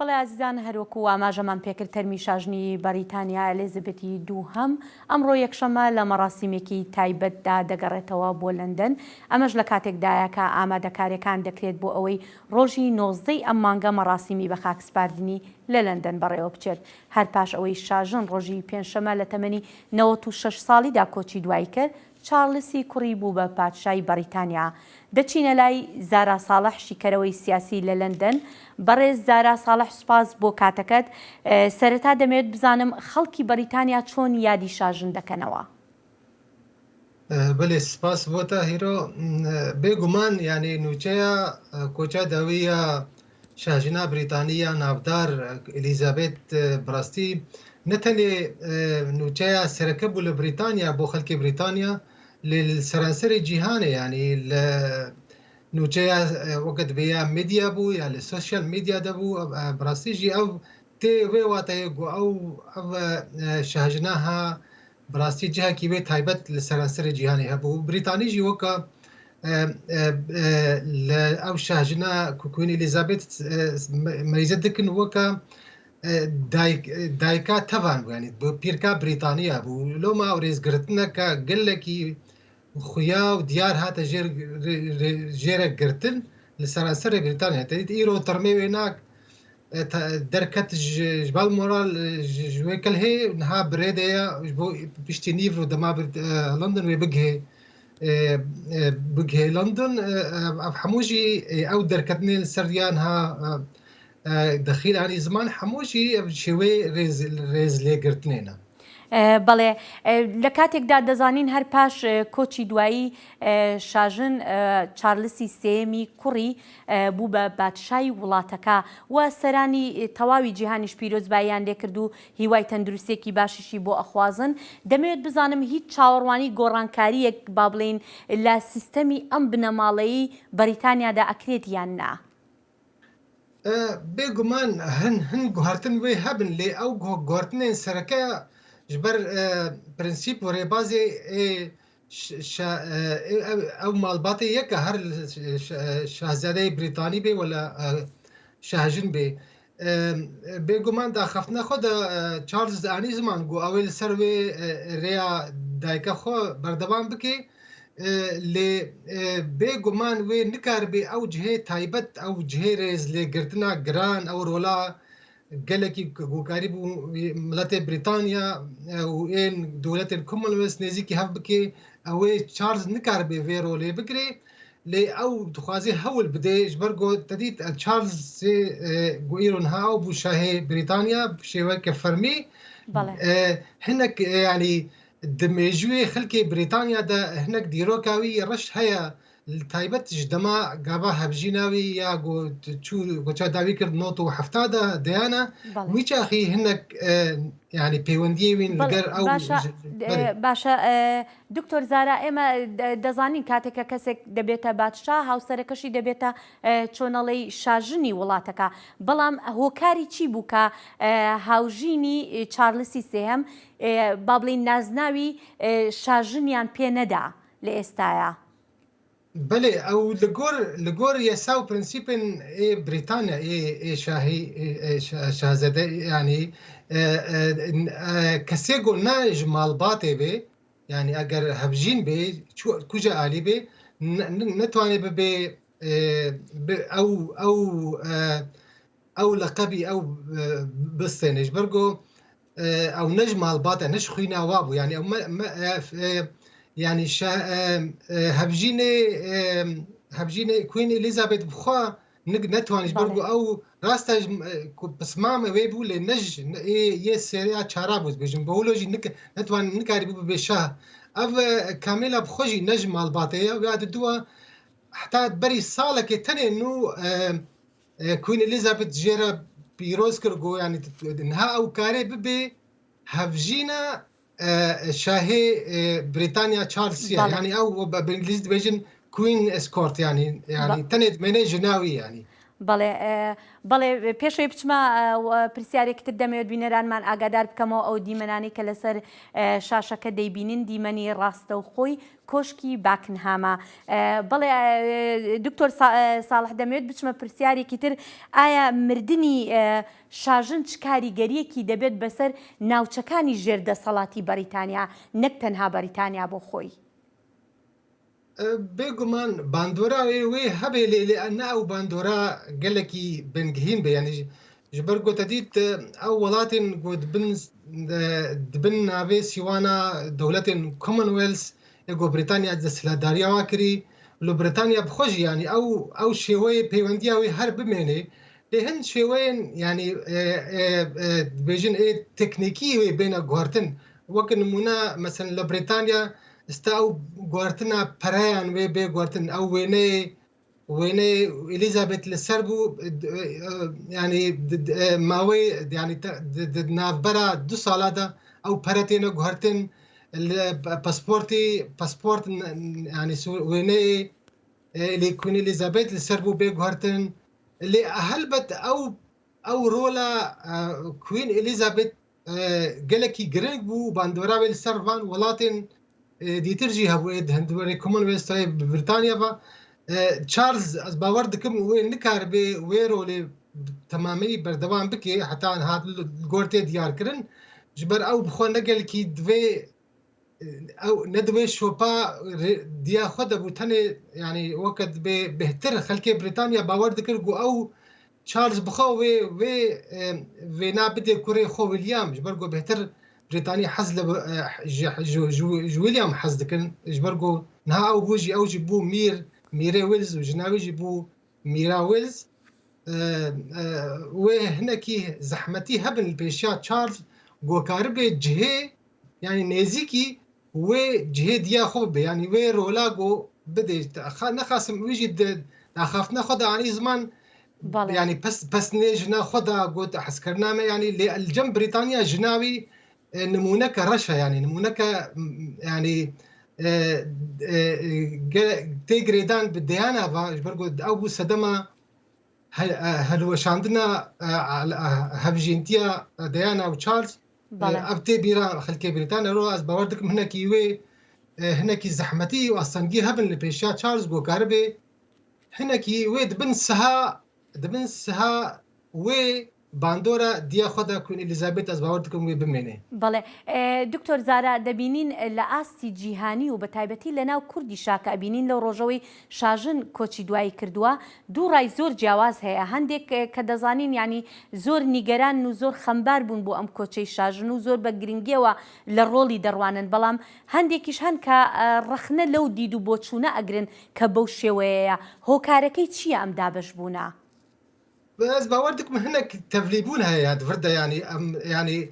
بەڵێ ئازیزان، هەروەکو ئاماژەمان پێکرد، تەرمی شاژنی بەریتانیا ئەلیزابێتی دووهەم ئەمڕۆ یەکشەممە لە مەراسیمێکی تایبەتدا دەگەڕێتەوە بۆ لەندەن. ئەمەش لە کاتێکدایە کە ئامادەکاریەکان دەکرێت بۆ ئەوەی ڕۆژی نۆزدەی ئەم مانگە مەراسیمی بە خاکسپاردنی لە لەندەن بەڕێوە بچێت. هەر پاش ئەوەی شاژن ڕۆژی پێنجشەممە لە تەمەنی نەوەد و شەش ساڵیدا کۆچی دوایی کرد، چارلسی کوڕی بوو بە پادشای بەریتانیا. دەچینە لای زارا ساڵح، شیکەرەوەی سیاسی لە لەندەن. بەڕێز زارا ساڵح، سوپاس بۆ کاتەکەت. ئە، سەرەتا دەمەوێت بزانم خەڵکی بەریتانیا چۆن یادی شاژن دەکەنەوە؟ ئە، بەڵێ، سپاس بۆ تا هیرۆ. ئە، بێگومان، یعنی، نوچەیە، ئە، کۆچا داویە شاژنا بریتانیە ناودار، ئە، ئەلیزابێت، ئە، بڕاستی نە تەنێ، ئە، نوچەیە سەرەکە بوو لە بریتانیا بۆ خەڵکی بریتانیا، لە، لە سەرانسەری جیهانێ، یعنی، لە نوچەیە، ئە، وەکت بێ یا مێدیا بوو یا لە سوسیال مێدیا دەبوو، ئە، ئە، بڕاستی ژی ئەو تێ وێ واتەیە گو ئەو، ئەو، ئە، شاژنە ها بڕاستی جیهاکی وێ تایبەت لە سەرانسەری جیهانێ هەبوو. بریتانی ژی وەکە، ئە، ئە، ئە، لە ئەو شاژنە کو-، کوین ئەلیزابێت، ئە، مە-، مەیزە دکن وەکە، e, dayk, e, dayika tevan bû, yanî bi pîrka Brîtaniya bû. Loma ew rêzgirtineke gelekî xuya û diyar hate jêr, rê, rê, jêre girtin li seranserê Brîtanya. Te dît îro termê wê nak, e, te, derket ji, ji Balmoral, e, ji, ji wê kelhê niha bi rê de ye, ji bo piştî nîv û dema bi, e, London wê bigihê, e, e, bigihê London. E, e, ev hemû jî, e, ew derketinê li ser ya niha, e, e, dexîl anî ziman, hemû jî ev şêwê rêz, rêz lêgirtinê ne. E, بەڵێ، e، لە کاتێکدا دەزانین هەر پاش، e، کۆچی دوایی، e، شاژن، e، چارلسی سێیەمی کوڕی، e، بوو بە بادشای وڵاتەکە و سەرانی، e، تەواوی جیهانیش پیرۆزباییان لێکرد و هیوای تەندروستێکی باشیشی بۆ ئەخوازن. دەمەوێت بزانم هیچ چاوەڕوانی گۆڕانکاریەک، با بڵێن، لە سیستەمی ئەم بنەماڵەی بەریتانیادا ئەکرێت یان نا؟ E, bêguman hin, hin guhertin wê hebin, lê ew guh-, guhertinên sereke ji ber, e, prensîp û rêbazê ê ş-, şa-, e, ê, ew, ew malbatê yek e, her li ş-, ş-, şahzadeyê Brîtanî bê wela, e, şahjin bê. E, bêguman di axaftina xwe de, e, Charles anî ziman ku ew ê li ser wê, e, rêya dayika xwe berdewam bike. E, lê, e, bêguman wê nikaribe ew cihê taybet, ew cihê rêzlêgirtina giran, ew rola gelekî ku karîbû miletê Brîtanya, e, û ên dewletên Commonwealth nêzîkî hev bike, ew ê Charles nikaribe vê rolê bigire, lê ew dixwaze hewl bide, ji ber ku te dît, e, Charlesê, e, ku îro niha ew bû şahê Brîtanya bi şêweke fermî. Belê. E, hinek, e, yanî di mêjûyê xelkê Brîtanya de hinek dîroka wî reş heye, li taybet ji dema gava hevjîna wî ya ku çû goça dawî kir nod û hefta de deyana, Belê. Wî çaxî hinek, e, yanî peywendiyê wîn li Belê, ger ew başa, ji, e, belê. Başa, e, دکتۆر زارا، ئێمە د-، دەزانین کاتێک کە کەسێک دەبێتە بادشا، هاوسەرەکەشی دەبێتە، ئە، چۆنەڵی شاژنی وڵاتەکە. بەڵام هۆکاری چی بوو کە، ئە، هاوژینی، ئە، چارلسی سێهەم، ئە، با بڵێن نازناوی، ئە، شاژنیان پێ نەدا لە ئێستایا؟ Belê, ew li gor, li gor yasa û prensîpên ê Brîtanya, ê, ê şahî, ê, ê şa-, şahzade, yanî, e, e, e, kesê ku ne ji malbatê be, yanî eger hevjîn bê, çu-, kuja alî bê, ne, ne, netwanê bibe, e, bi, ew, ew, e, ew leqebî ew, e, bistêne. Ji ber ku, e, ew ne ji malbat e, ne ji xwîna wa bû. Yanî ew me, me, e, f-, e, yanî şa-, e, e, hevjînê, e, hevjînê Queen Elizabeth bi xwe nik-, netwanî, ji ber ku Belê. ew rasta ji, e, ku pismamê wê bû, lê ne ji, ne, ê, yê sêrê ya çara bû, dibêjin. Bi wilo jî nik-, netwan-, nikarîbû bibe şah. Ev, e, Camilla bi xwe jî ne ji malbatê ye, ya diduwa heta berî salekê tenê nû, e, e, Queen Elizabeth jê re pîroz kir, got, yanî, niha ew karê bibe hevjîna, e, şahê, e, Brîtanya Charlesî ye. Belê. Yanî ew bi, bi îngilîzî dibêjin Queen Escort, yanî, yanî Ba- tenê dimêne jina wî, yanî. بەڵێ، ئە، بەڵێ، پێشەوەی بچمە، ئە، و پرسیارێکی تر دەمەوێت بینەرانمان ئاگادار بکەمەوە، ئەو دیمەنانەی کە لەسەر، ئە، شاشەکە دەیبینن، دیمەنی ڕاستەوخۆی کۆشکی باکنهامە. ئە، بەڵێ، ئە، دکتۆر سا-، ئە، ساڵح، دەمەوێت بچمە پرسیارێکی تر. ئایا مردنی، ئە، شاژن چ کاریگەریەکی دەبێت بەسەر ناوچەکانی ژێر دەسەڵاتی بەریتانیا، نەک تەنها بەریتانیا بۆ خۆی؟ E, bêguman bandora wê, wê hebe lê, lê ne ew bandora gelekî bingehîn be. Yanî ji, ji ber ku te dît, e, ew welatên ku di bin, e, di bin navê sîwana dewletên Commonwealth ê ku Brîtanya desthilatdariya wa kirî, li Brîtanya bi xwe jî, yanî ew, ew şêweyê peywendiya wê her bimêne. Lê hin şêweyên, yanî, e, e, e, dibêjin ê teknîkî wê bêne guhertin. Wek nimûne, mesela li Brîtanya, ista ew guhertina pereyan wê bê guhertin. Ew wêneyê, wêneyê Elizabeth li ser bû, e, e, yanî, d-, d-, e, mawê, yanî, te-, di, di navbera du sala de ew pere têne guhertin. Li pasportî, pasport, n-, n-, yanî, su-, wêneyê, e, lê Queen Elizabeth li ser bû bê guhertin. Lê helbet ew, ew rola, e, Queen Elizabeth, e, gelekî giring bû, bandora wê li ser van welatên, e, dîtir jî hebû, ê di hundirê Commonwealth, bi Brîtanya ve. E, Charles, ez bawer dikim wê nikaribe wê rolê temamî berdewam bike, heta niha li gor tê diyar kirin. Ji ber ew bi xwe ne gelkî divê, ew ne divê şopa rê-, diya xwe de bû, tenê, yanî weke dibê bêhtir xelkê Brîtanya bawer dikir ku ew Charles bi xwe wê, wê, e, wêna bidê kurê xwe William, ji ber ku bêhtir Brîtanî hez li, e, ji, ji, ji, ji William hez dikin, ji ber ku niha ew bû jî, ew jî bû mîr, mîrê Wales û jina wî jî bû mîra Wales. E, e, wê hinekî zehmetî hebin li pêşiya Charles ku karibe cihê, yanî nêzîkî wê cihê diya xwe bibe. Yanî wê rola ku bidê. Xa-, nexasim wî jî di daxaftina xwe de anî ziman, Belê. yanî pes, pesnê jina xwe de got hezkirina me, yanî lê li cem Brîtanya jina wî, e, nimûneke reş e, yanî nimûneke, m, yanî, e, e, e, ge-, tê girêdan bi Diana ve, ji ber ku ew bû sedema he-, e, hilweşandina, e, e, hevjîntiya Diana û Charles, e, Belê. ev tê bîra xelkê Brîtanya. Ro ez bawer dikim hinekî wê, e, hinekî zehmetî û astengî hebin li pêşiya Charles ku karibe hinekî wê di bin siha, di bin siha wê bandora diya xwe de Queen Elizabeth, ez bawer dikim wê bimêne. بەڵێ. ئێ، دکتۆر زارا، دەبینین لە ئاستی جیهانی و بە تایبەتی لە ناو کوردیشا کە ئەبینین لەو ڕۆژەوەی شاژن کۆچی دوایی کردووە، دوو ڕای زۆر جیاواز هەیە. هەندێک، ئێ، کە دەزانین، یعنی، زۆر نیگەران و زۆر خەمبار بوون بۆ ئەم کۆچەی شاژن و زۆر بە گرنگیەوە لە ڕۆڵی دەڕوانن. بەڵام هەندێکیش هەن کە، ئێ، ڕەخنە لەو دید و بۆچوونە ئەگرن کە بەو شێوەیەیە. هۆکارەکەی چییە ئەم دابەشبوونە؟ Ez bawer dikim hinek tevlîbûn heye ya di vir de, yanî em, yanî,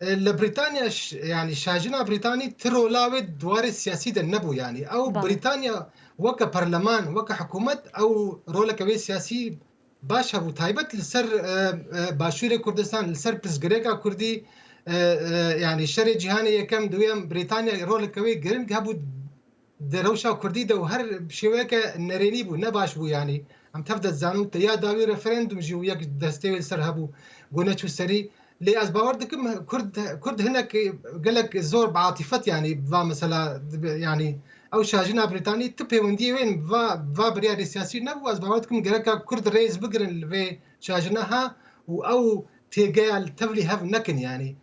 e, li Brîtanya ş-, yanî şajina Brîtanî ti rola wê di warê siyasî de nebû, yanî ew Belê. Brîtanya weke perleman, weke hikûmet, ew roleke wê siyasî baş hebû, taybet li ser, e, e, Başûrê Kurdistan, li ser pirsgirêka Kurdî, e, e, yanî şerê cîhanê yekem, duyem, Brîtanya roleke wê giring hebû di rewşa Kurdî de û her şêweyeke nerênî bû, ne baş bû yanî. Em tev de dizanin, te ya dawî referandum jî û yek destê wê li ser hebû, ku neçû serî. Lê ez bawer dikim Kurd, Kurd hinek gelek zor bi atîfet yanî va mesela dibe, yanî ew şajina Brîtanî ti pêwendiyê wê bi va, va biryarê siyasî nebû. Ez bawer dikim gereka Kurd rêz bigirin li vê şajina ha û ew têgeya li tevlî hev nekin yanî.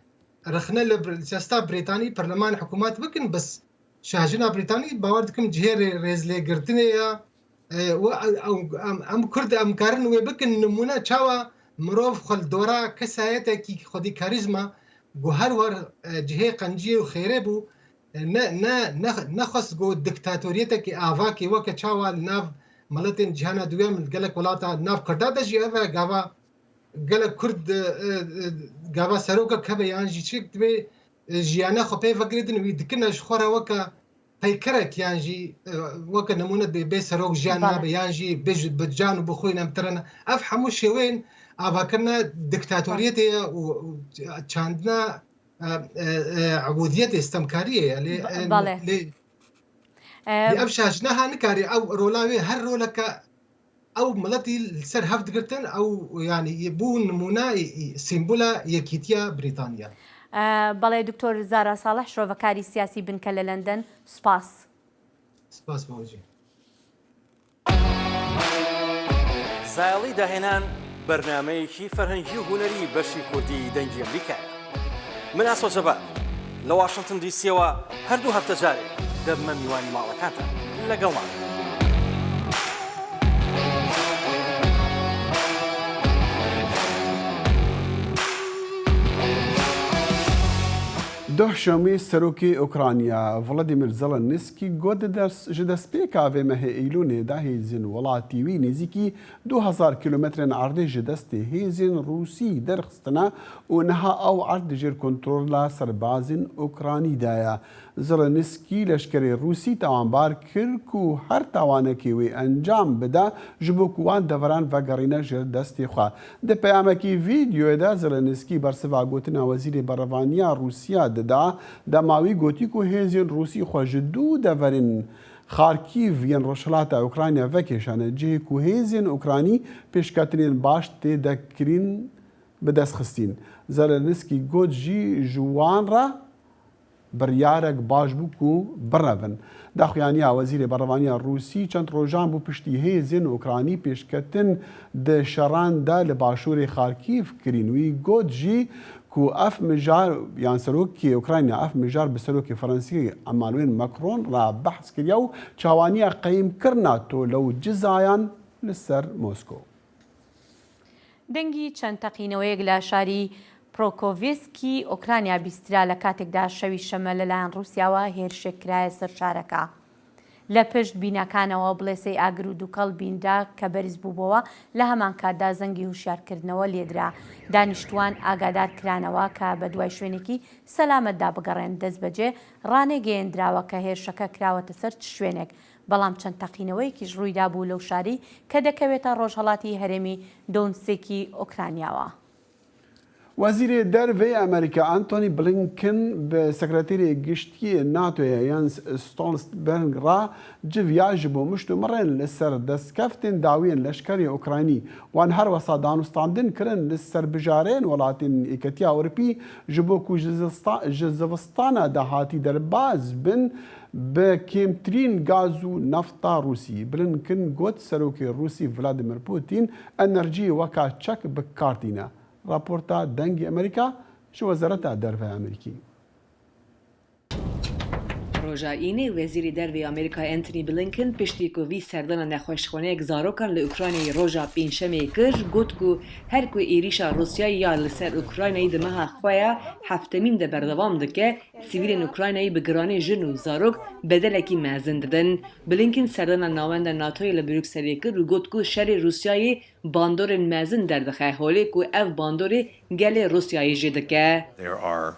Rexne li Br-, siyaseta Brîtanî, perleman, hikûmet bikin, bes Şahjina Brîtanî, bawer dikim cihê rê-, rêzlêgirtinê ya, e, we, ew, em, em Kurd em karin wê bikin nimûne çawa mirov xwe li dora kesayetekî xwedî karîzma ku her wer, e, cihê qenciyê û xêrê bû, e, ne, ne, ne, nexwest ku diktatoriyetekî avakê weke çawa li nav miletên cihana duyem li gelek welata nav Kurda de jî ev e gava gelek Kurd, e, e, gava serokek hebe yan jî çi divê, e, jiyana xwe pê vegirêdin, wî dikine ji xwe re weke peykerek yan jî, e, weke nimûne bê, bê serok jiyan Bale. nabe yan jî bê ji, bi can û bi xwîn em tirine. Ev hemû şêweyên avakirina diktatoriyetê ye û, û çandina, e, e, e, ebûdiyetê, stemkariyê ye. Lê, Ba-, e, bale. lê, E, lê ev şaş neha nikarî ew rola wê her roleke ew miletî li ser hev digirtin, ew yanî bû nimûne, sîmbola yekîtiya Brîtanya. E, بەڵێ دکتۆر زارا ساڵح، شرۆڤەکاری سیاسی بنکە لە لەندەن. سوپاس. سپاس باوجی. زایەڵی داهێنان بەرنامەیەکی فەرهەنگی و هونەری بەشی کوردی دەنگی ئەمریکایە. من ئاسۆ جەبار لە واشنگتن دیسیەوە هەردوو هەفتە جارێک دەبمە میوانی ماڵەکانتان. لەگەڵمان. Duh şemê serokê Ukrayna Volodymyr Zelensky got, di ders, ji destpêka vê mehê Eylûnê de hêzên welatî wî nêzîkî du hezar kîlometrên erdê ji destê hêzên Rûsî derxistine û niha ew erd di jêr kontrola serbazên Ukranî de ye. Zelensky leşkerê Rûsî tawanbar kir ku her tawanekê wê encam bide, ji bo ku wan deveran vegerîne jêr destê xwe. Di peyamekî vîdeoyê de Zelensky bersiva gotina Wezîrê Berevaniya Rûsiya dida, dema wî gotî ku hêzên Rûsî xwe ji du deverên Xarkîv yên rojhilata Ukrayna vekêşane cihê ku hêzên Ukranî pêşketinên baş tê de kirîn bi dest xistîn. Zelensky got jî ji wan re biryarek baş bû ku birevin. Daxuyaniya Wezîrê Berevaniya Rûsî çend rojan bû piştî hêzên Ukranî pêşketin di şeran de li başûrê Xarkîv kirîn. Wî got jî ku ev mijar, yan serokê Ukrayna ev mijar bi serokê Fransî Emmanuel Macron re behs kiriye û çawaniya qeyîmkirina tole û cizayan li ser Moskow. دەنگی چەند تەقینەوەیەک لە شاری پرۆکۆڤیسکی ئۆکرانیا بیسترا لە کاتێکدا شەوی شەممە لەلایەن ڕووسیاوە هێرشێک کرایە سەر شارەکە. لە پشت بیناکانەوە بڵێسەی ئاگر و دووکەڵ بینرا کە بەرز بووبەوە، لە هەمان کاتدا زەنگی هوشیارکردنەوە لێدرا. دانیشتوان ئاگادار کرانەوە کە بە دوای شوێنێکی سەلامەتدا بگەڕێن. دەست بەجێ ڕانێگەیەندراوە کە هێرشەکە کراوەتە سەر چ شوێنێک، بەڵام چەند تەقینەوەیەکیش ڕوویدا بوو لەو شاری کە دەکەوێتە ڕۆژهەڵاتی هەرێمی دۆنسێکی ئۆکرانیاوە. وەزیرێ دەرڤێ ئەمریکا ئەنتۆنی بلینکن بە سەکرەتێری گشتیە ناتۆیە یەنس ستۆلسبرگ ڕا جڤیا ji bo mişt û mirên li ser destkeftên dawiyên leşkerê Ukraynî wan her wesa danûstandin kirin li ser bijareyên welatên Yeketiya Ewropî ji bo ku ji zista-, ji zivistana dahatî derbaz bin bi kêmtirîn gaz û nefta Rûsî. Blinken got, Serokê Rûsî Vladimir Putin enerjiyê weka çek bi kar tîne. Raporta Dengê Amerîka ji Wezareta Derve ya Amerîkî. Roja Înê Wezîrê Derve yê Amerîka Antony Blinken piştî ku vî serdana nexweşxaneyek zarokan li Ukraynayê roja Pêncşemê kir, got ku her ku êrîşa Rûsyayê ya li ser Ukraynayê di meha xwe ya heftemîn de berdewam dike, sivîlên Ukraynayê bi giranî jin û zarok bedelekî mezin didin. Blinken serdana navenda NATOyê li Brukselê kir û got ku şerê Rûsyayê bandorên mezin derdixe, holê ku ev bandorê gelê Rûsyayê jê dike. There are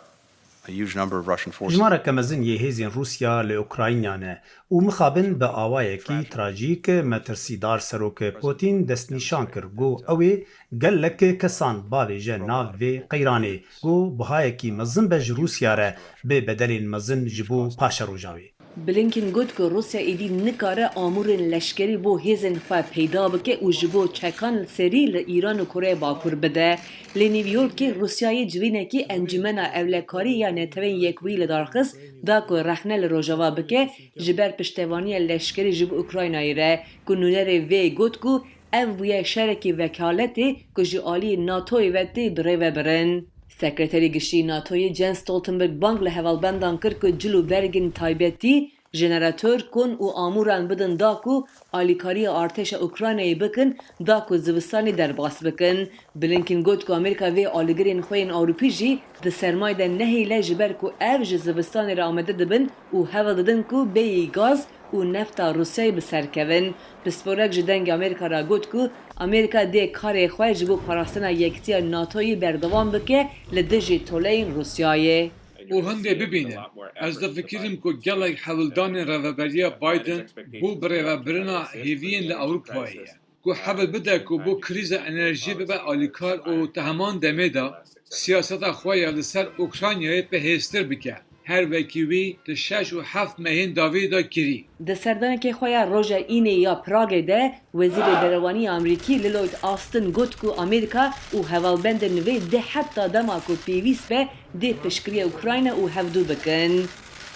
a huge number of Russian forces. Jimareke mezin yê hêzên Rûsya li Ukrayna ne û mixabin bi awayekî trajîk, metirsîdar Serok Putin destnîşan kir, got, ew ê gelek kesan bavêje nav vê qeyranê, got, bihayekî mezin be ji Rûsya re bi bedelên mezin ji bo paşeroja wê. Blinken got ku Rûsya êdî nikare amûrên leşkerî bo hêzên xwe peyda bike û ji bo çekan li serî li Îran û Koreya Bakur bide. Li New Yorkê Rûsyayê civînekî Encûmena Ewlekarî ya Netewên Yekbûyî li dar xist da ku rexne li Rojava bike ji ber piştevaniya leşkerî ji bo Ukraynayê re, ku nûnerê vê got ku ev bûye şerekî wekaletê ku ji aliyê NATOyê ve tê birêvebirin. Sekreterê Giştî NATOyê Jens Stoltenberg bang li hevalbendan kir ku cil û bergên taybetî, jenerator, kon û amûran bidin da ku alîkariya artêşa Ukraynayê bikin da ku zivistanê derbas bikin. Blinken got ku Amerîka vê alîgirên xwe yên Ewropî jî di sermayê de nehêle ji ber ku ev ji zivistanê re amade dibin û hewl didin ku bêyî gaz û nefta Rûsyayê bi ser kevin. Pisporek ji Dengê Amerîka re got ku Amerîka dê karê xwe ji bo parastina yekitiya NATOyê berdewam bike li dijî toleyên Rûsyayê. Û hindê bibînin. Ez difikirim ku gelek hewldanên Rêveberiya Biden bo birêvebirina hêviyên li Ewropayê ye, ku hewl bide ku bo krîza enerjiyê bibe alîkar û di heman demê de siyaseta xwe ya li ser Ukraynayê bi hêztir bike. Her wekî wî di şeş û heft mehên dawî de kirî. Di serdanekê xwe ya roja Înê ya Pragê de Wezîrê Berevanî ya Amerîkî Lloyd Austin got ku Amerîka û hevalbendên wê dê heta dema ku pêwîst be dê piştgiriya Ukrayna û hevdû bikin.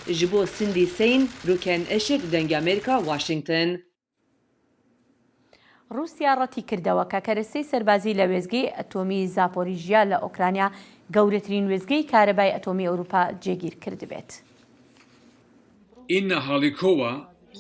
Ji bo Cindy Saine, Rûken Işik, Dengê Amerîka, Washington. رووسیا ڕەتی کردەوە کە کەرەستەی سەربازی لە وێستگەی ئەتۆمیی زاپۆریژیا لە ئۆکرانیا، گەورەترین وێستگەی کارەبای ئەتۆمیی ئەوروپا، جێگیر کردبێت. Înna Halîkova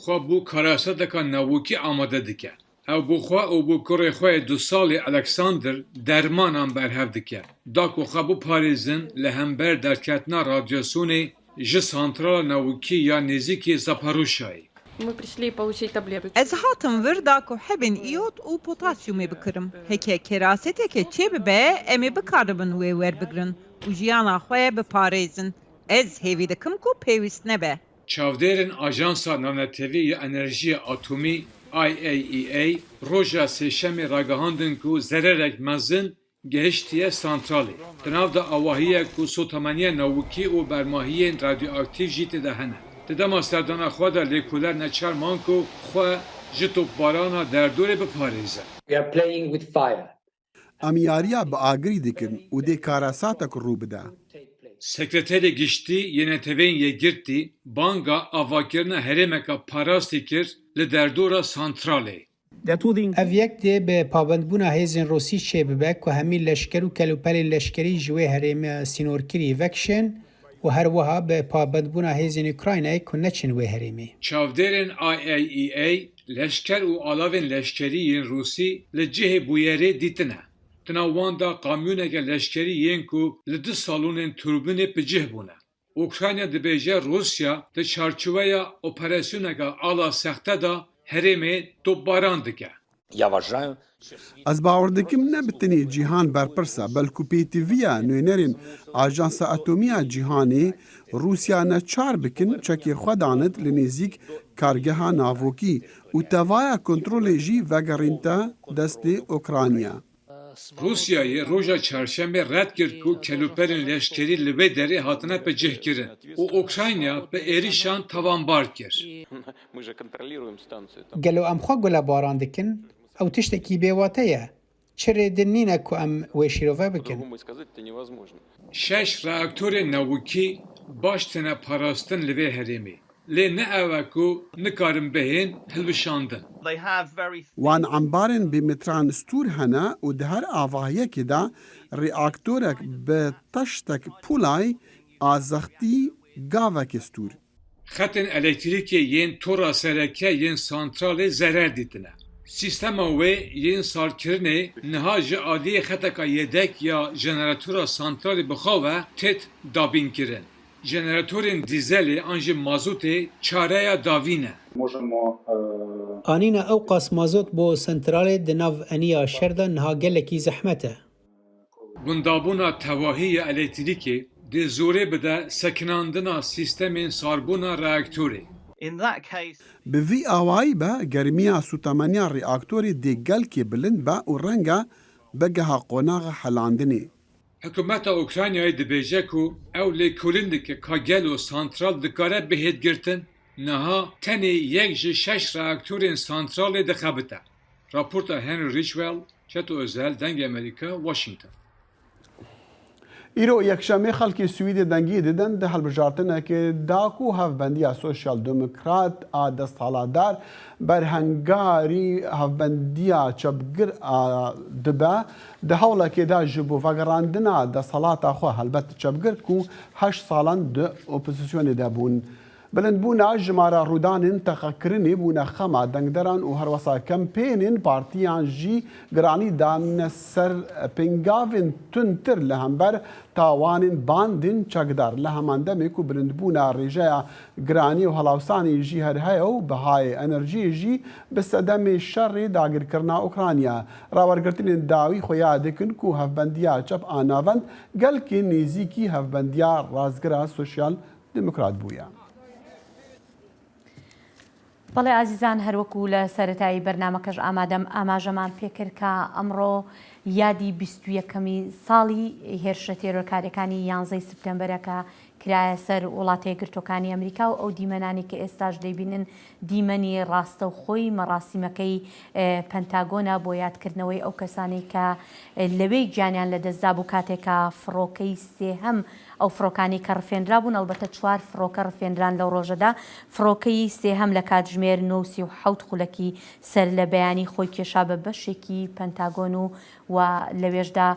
xwe bo karasateka navokî amade dike. Ew bo xwe û bo kurê xwe yê du salî Alexander dermanan berhev dike, da ku xwe biparêzin li hember derketina radyasyonê ji santrala navokî ya nêzîkî Zaporîjyayê. Мы пришли получить таблетку. Ez hatim vir da ku hebên îyod û potasyumê bikirim. Heke keraseteke çêbibe, em ê bikaribin wê werbigrin û jiyana xwe biparêzin. Ez hêvî dikim ku pêwîst nebe. Çavdêrên Ajansa Navnetewî ya Enerjiya Atomî, I A E A, roja Sêşemê ragihandin ku zererek mezin gihiştiye santralê. Di nav de avahiye ku sotemeniya navokî û bermahiyên radyoaktîf jî tê de hene. Di dema serdana xwe de lêkoler neçar man ku xwe ji topbarana derdorê biparêze. We are playing with fire. Em yariya bi agirî dikin û dê karesatek rû bide. Sekreterê Giştî yê Neteweyên Yekgirtî banga avakirina herêmeke parastî kir li derdora santralê. Ev yek dê bi pabendbûna hêzên Rûsî çêbibe ku hemî leşker û kelûpelên leşkerî ji wê herêma sînorkirî vekişên û her wiha bi pabendbûna hêzên Ukraynayê ku neçin wê herêmê. Çavdêrên I A E A leşker û alavên leşkerî yên Rûsî li cihê bûyerê dîtine. Di nav wan de kamyoneke leşkerî yên ku li du salonên turbînê bi cih bûne. Ukrayna dibêje Rûsya di çarçoveya operasyoneke ala sexte de herêmê topbaran dike. Ez bawer dikim ne bi tenê cîhan berpirs e, belku pêtiviya nûnerên Ajansa Atomî ya Cîhanê Rûsya neçar bikin çekê xwe danit li nêzîk kargeha navokî û tevaya kontrolê jî vegerînte destê Ukrayna. Rûsyayê roja çarşemê red kir ku kelûperên leşkerî li wê derê hatine bicihkirin û Ukrayna bi êrişan tawanbar kir. Gelo em xwe gulebaran dikin? Ew tiştekî bêwate ye. Çi rê din nîne ku em wê şîrove bikin? Şeş reaktorên navokî baş têne parastin li vê herêmê. Lê ne ew e ku nikarin bihên hilbişandin. Wan embarên bê metran stûr hene û di her avahiyekê de reaktorek bi taştek pûlay a zextî gavekê stûr. Xetên elektrîkê yên tora sereke yên santralê zerer dîtine. Sîstema wê yên sarkirinê niha ji aliyê xeteka yedek ya jeneratora santralê bi xwe ve têt dabînkirin. Jeneratorên dîzelê an jî mazotê çareya dawî ne. Anîna ewqas mazot bo santralê di nav eniya şer de niha gelekî zehmet e. Gundabûna tevahî ya elektrîkê dê zorê bide sekinandina sîstemên sarbûna reaktorê. Bi vî awayî be, germiya sûtemeniya reaktorê dê gelkê bilind be û renge bigeha qonaxa helandinê. Hikûmeta Ukraynayê dibêje ku ew lêkolîn dike ka gelo santral dikare bihêt girtin, niha tenê yek ji şeş reaktorên santralê dixebite. Raporta Henry Ridgwell, Çeto Özel, Dengê Amerîka, Washington. Îro yekşemê xelkê Swîdê dengî didin di hilbijartinekê da ku hevbendiya Sosyal Demokrat a desthilatdar berhengarî hevbendiya çepgir a dibe, di hewlekê de ji bo vegerandina desthilata xwe, helbet çepgir ku heşt salan di opozîsyonê de bûn. Bilindbûna jimara rûdanên teqekirinê bûne xema dengderan û herwesa kempênên partiyan jî giranî dane ser pêngavên tundtir li hember tawanên bandên çekdar. Li heman demê ku bilindbûna rêjeya giranî û helawsanê jî her heye û bihayê enerjiyê jî bi sedemê şerê dagirkirina Ukrayna. Rawergirtinên dawî xuya dikin ku hevbendiya çep a navend gelkî nêzîkî hevbendiya rastgira sosyal demokrat bûye. بەڵێ ئازیزان، هەروەکو لە سەرەتایی بەرنامەکەش ئامادەم ئاماژەمان پێکرد کە ئەمڕۆ یادی بیست و یەکەمی ساڵی هێرشە تێرۆرکاریەکانی یانزەی سپتەمبەرە کە کرایە سەر وڵاتە یەکگرتوەکانی ئەمریکا و ئەو دیمەنانی کە ئێستاش دەیبینن دیمەنی ڕاستەوخۆی مەڕاسیمەکەی پەنتاگۆنە بۆ یادکردنەوەی ئەو کەسانەی کە لەوێی گیانیان لەدەستدا بوو کاتێکا فڕۆکەی سێهەم ئەو فڕۆکانەی کە ڕفێنرابوون، ئەلبەتە چوار فڕۆکە ڕفێنران لەو ڕۆژەدا، فڕۆکەی سێهەم لە کاتژمێر نۆ سی و حەوت خولەکی سەر لە بەیانی خۆی کێشا بە بەشێکی پەنتاگۆن و و لەوێشدا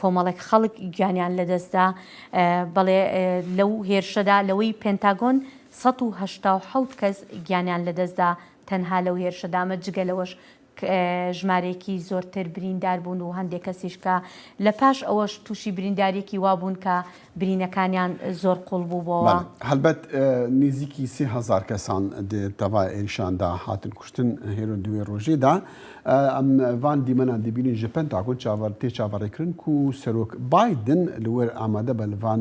کۆمەڵێک خەڵک گیانیان لەدەستدا. بەڵێ، لەو هێرشەدا لەوەی پێنتاگۆن سەد و هەشتا و حەوت کەس گیانیان لەدەستدا تەنها لەو هێرشەدا، ئەمە جگە لەوەش ژمارەیەکی زۆرتر بریندار بوون و هەندێک کەسیش کە لە پاش ئەوەش تووشی برینداریەکی وا بوون کە برینەکانیان زۆر قوڵ بوو بۆەوە. هەلبەت نزیکی سێ هەزار کەسان تەڤای ئێریشاندا هاتن کوشتن هێرۆ دوێ ڕۆژێدا. ئەم ڤان دیمەنان دەبینین ژە پنتاگۆن چاوەر تێ چاوەڕێکردن کو سەرۆک بایدن لە وەر ئامادە بە لە ڤان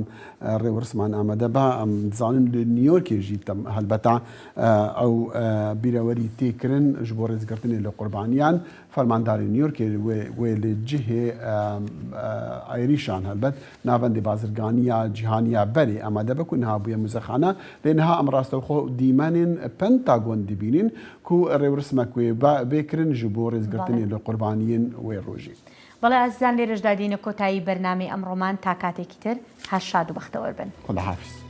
ڕێوەرسمان ئامادە بە ئەم زانن لە نیویۆرکێ ژی هەلبەتا ئەو بیرەوەری تێکردن ژ بۆ ڕێزگرتنی لە قوربانیان فەرمانداری نیویۆرکێ وێ لە جهێ ئایریشان هەلبەت ناوەندی بازرگانیە جیهانیە بەرێ ئامادە بە کو نها بووە مزەخانە لێ نها ئەم ڕاستەوخۆ دیمەنێن پنتاگۆن دبینین کو ڕێوەرسمەک وێ بێکرن ji بۆ ڕێزگرتنی لە قوربانیین وێ ڕۆژی. بەڵێ ئازیزان، لێرەشدا دێنە کۆتایی بەرنامەی ئەمڕۆمان. تا کاتێکی تر، هەر شاد و بەختەوەر بن. خداحافظ.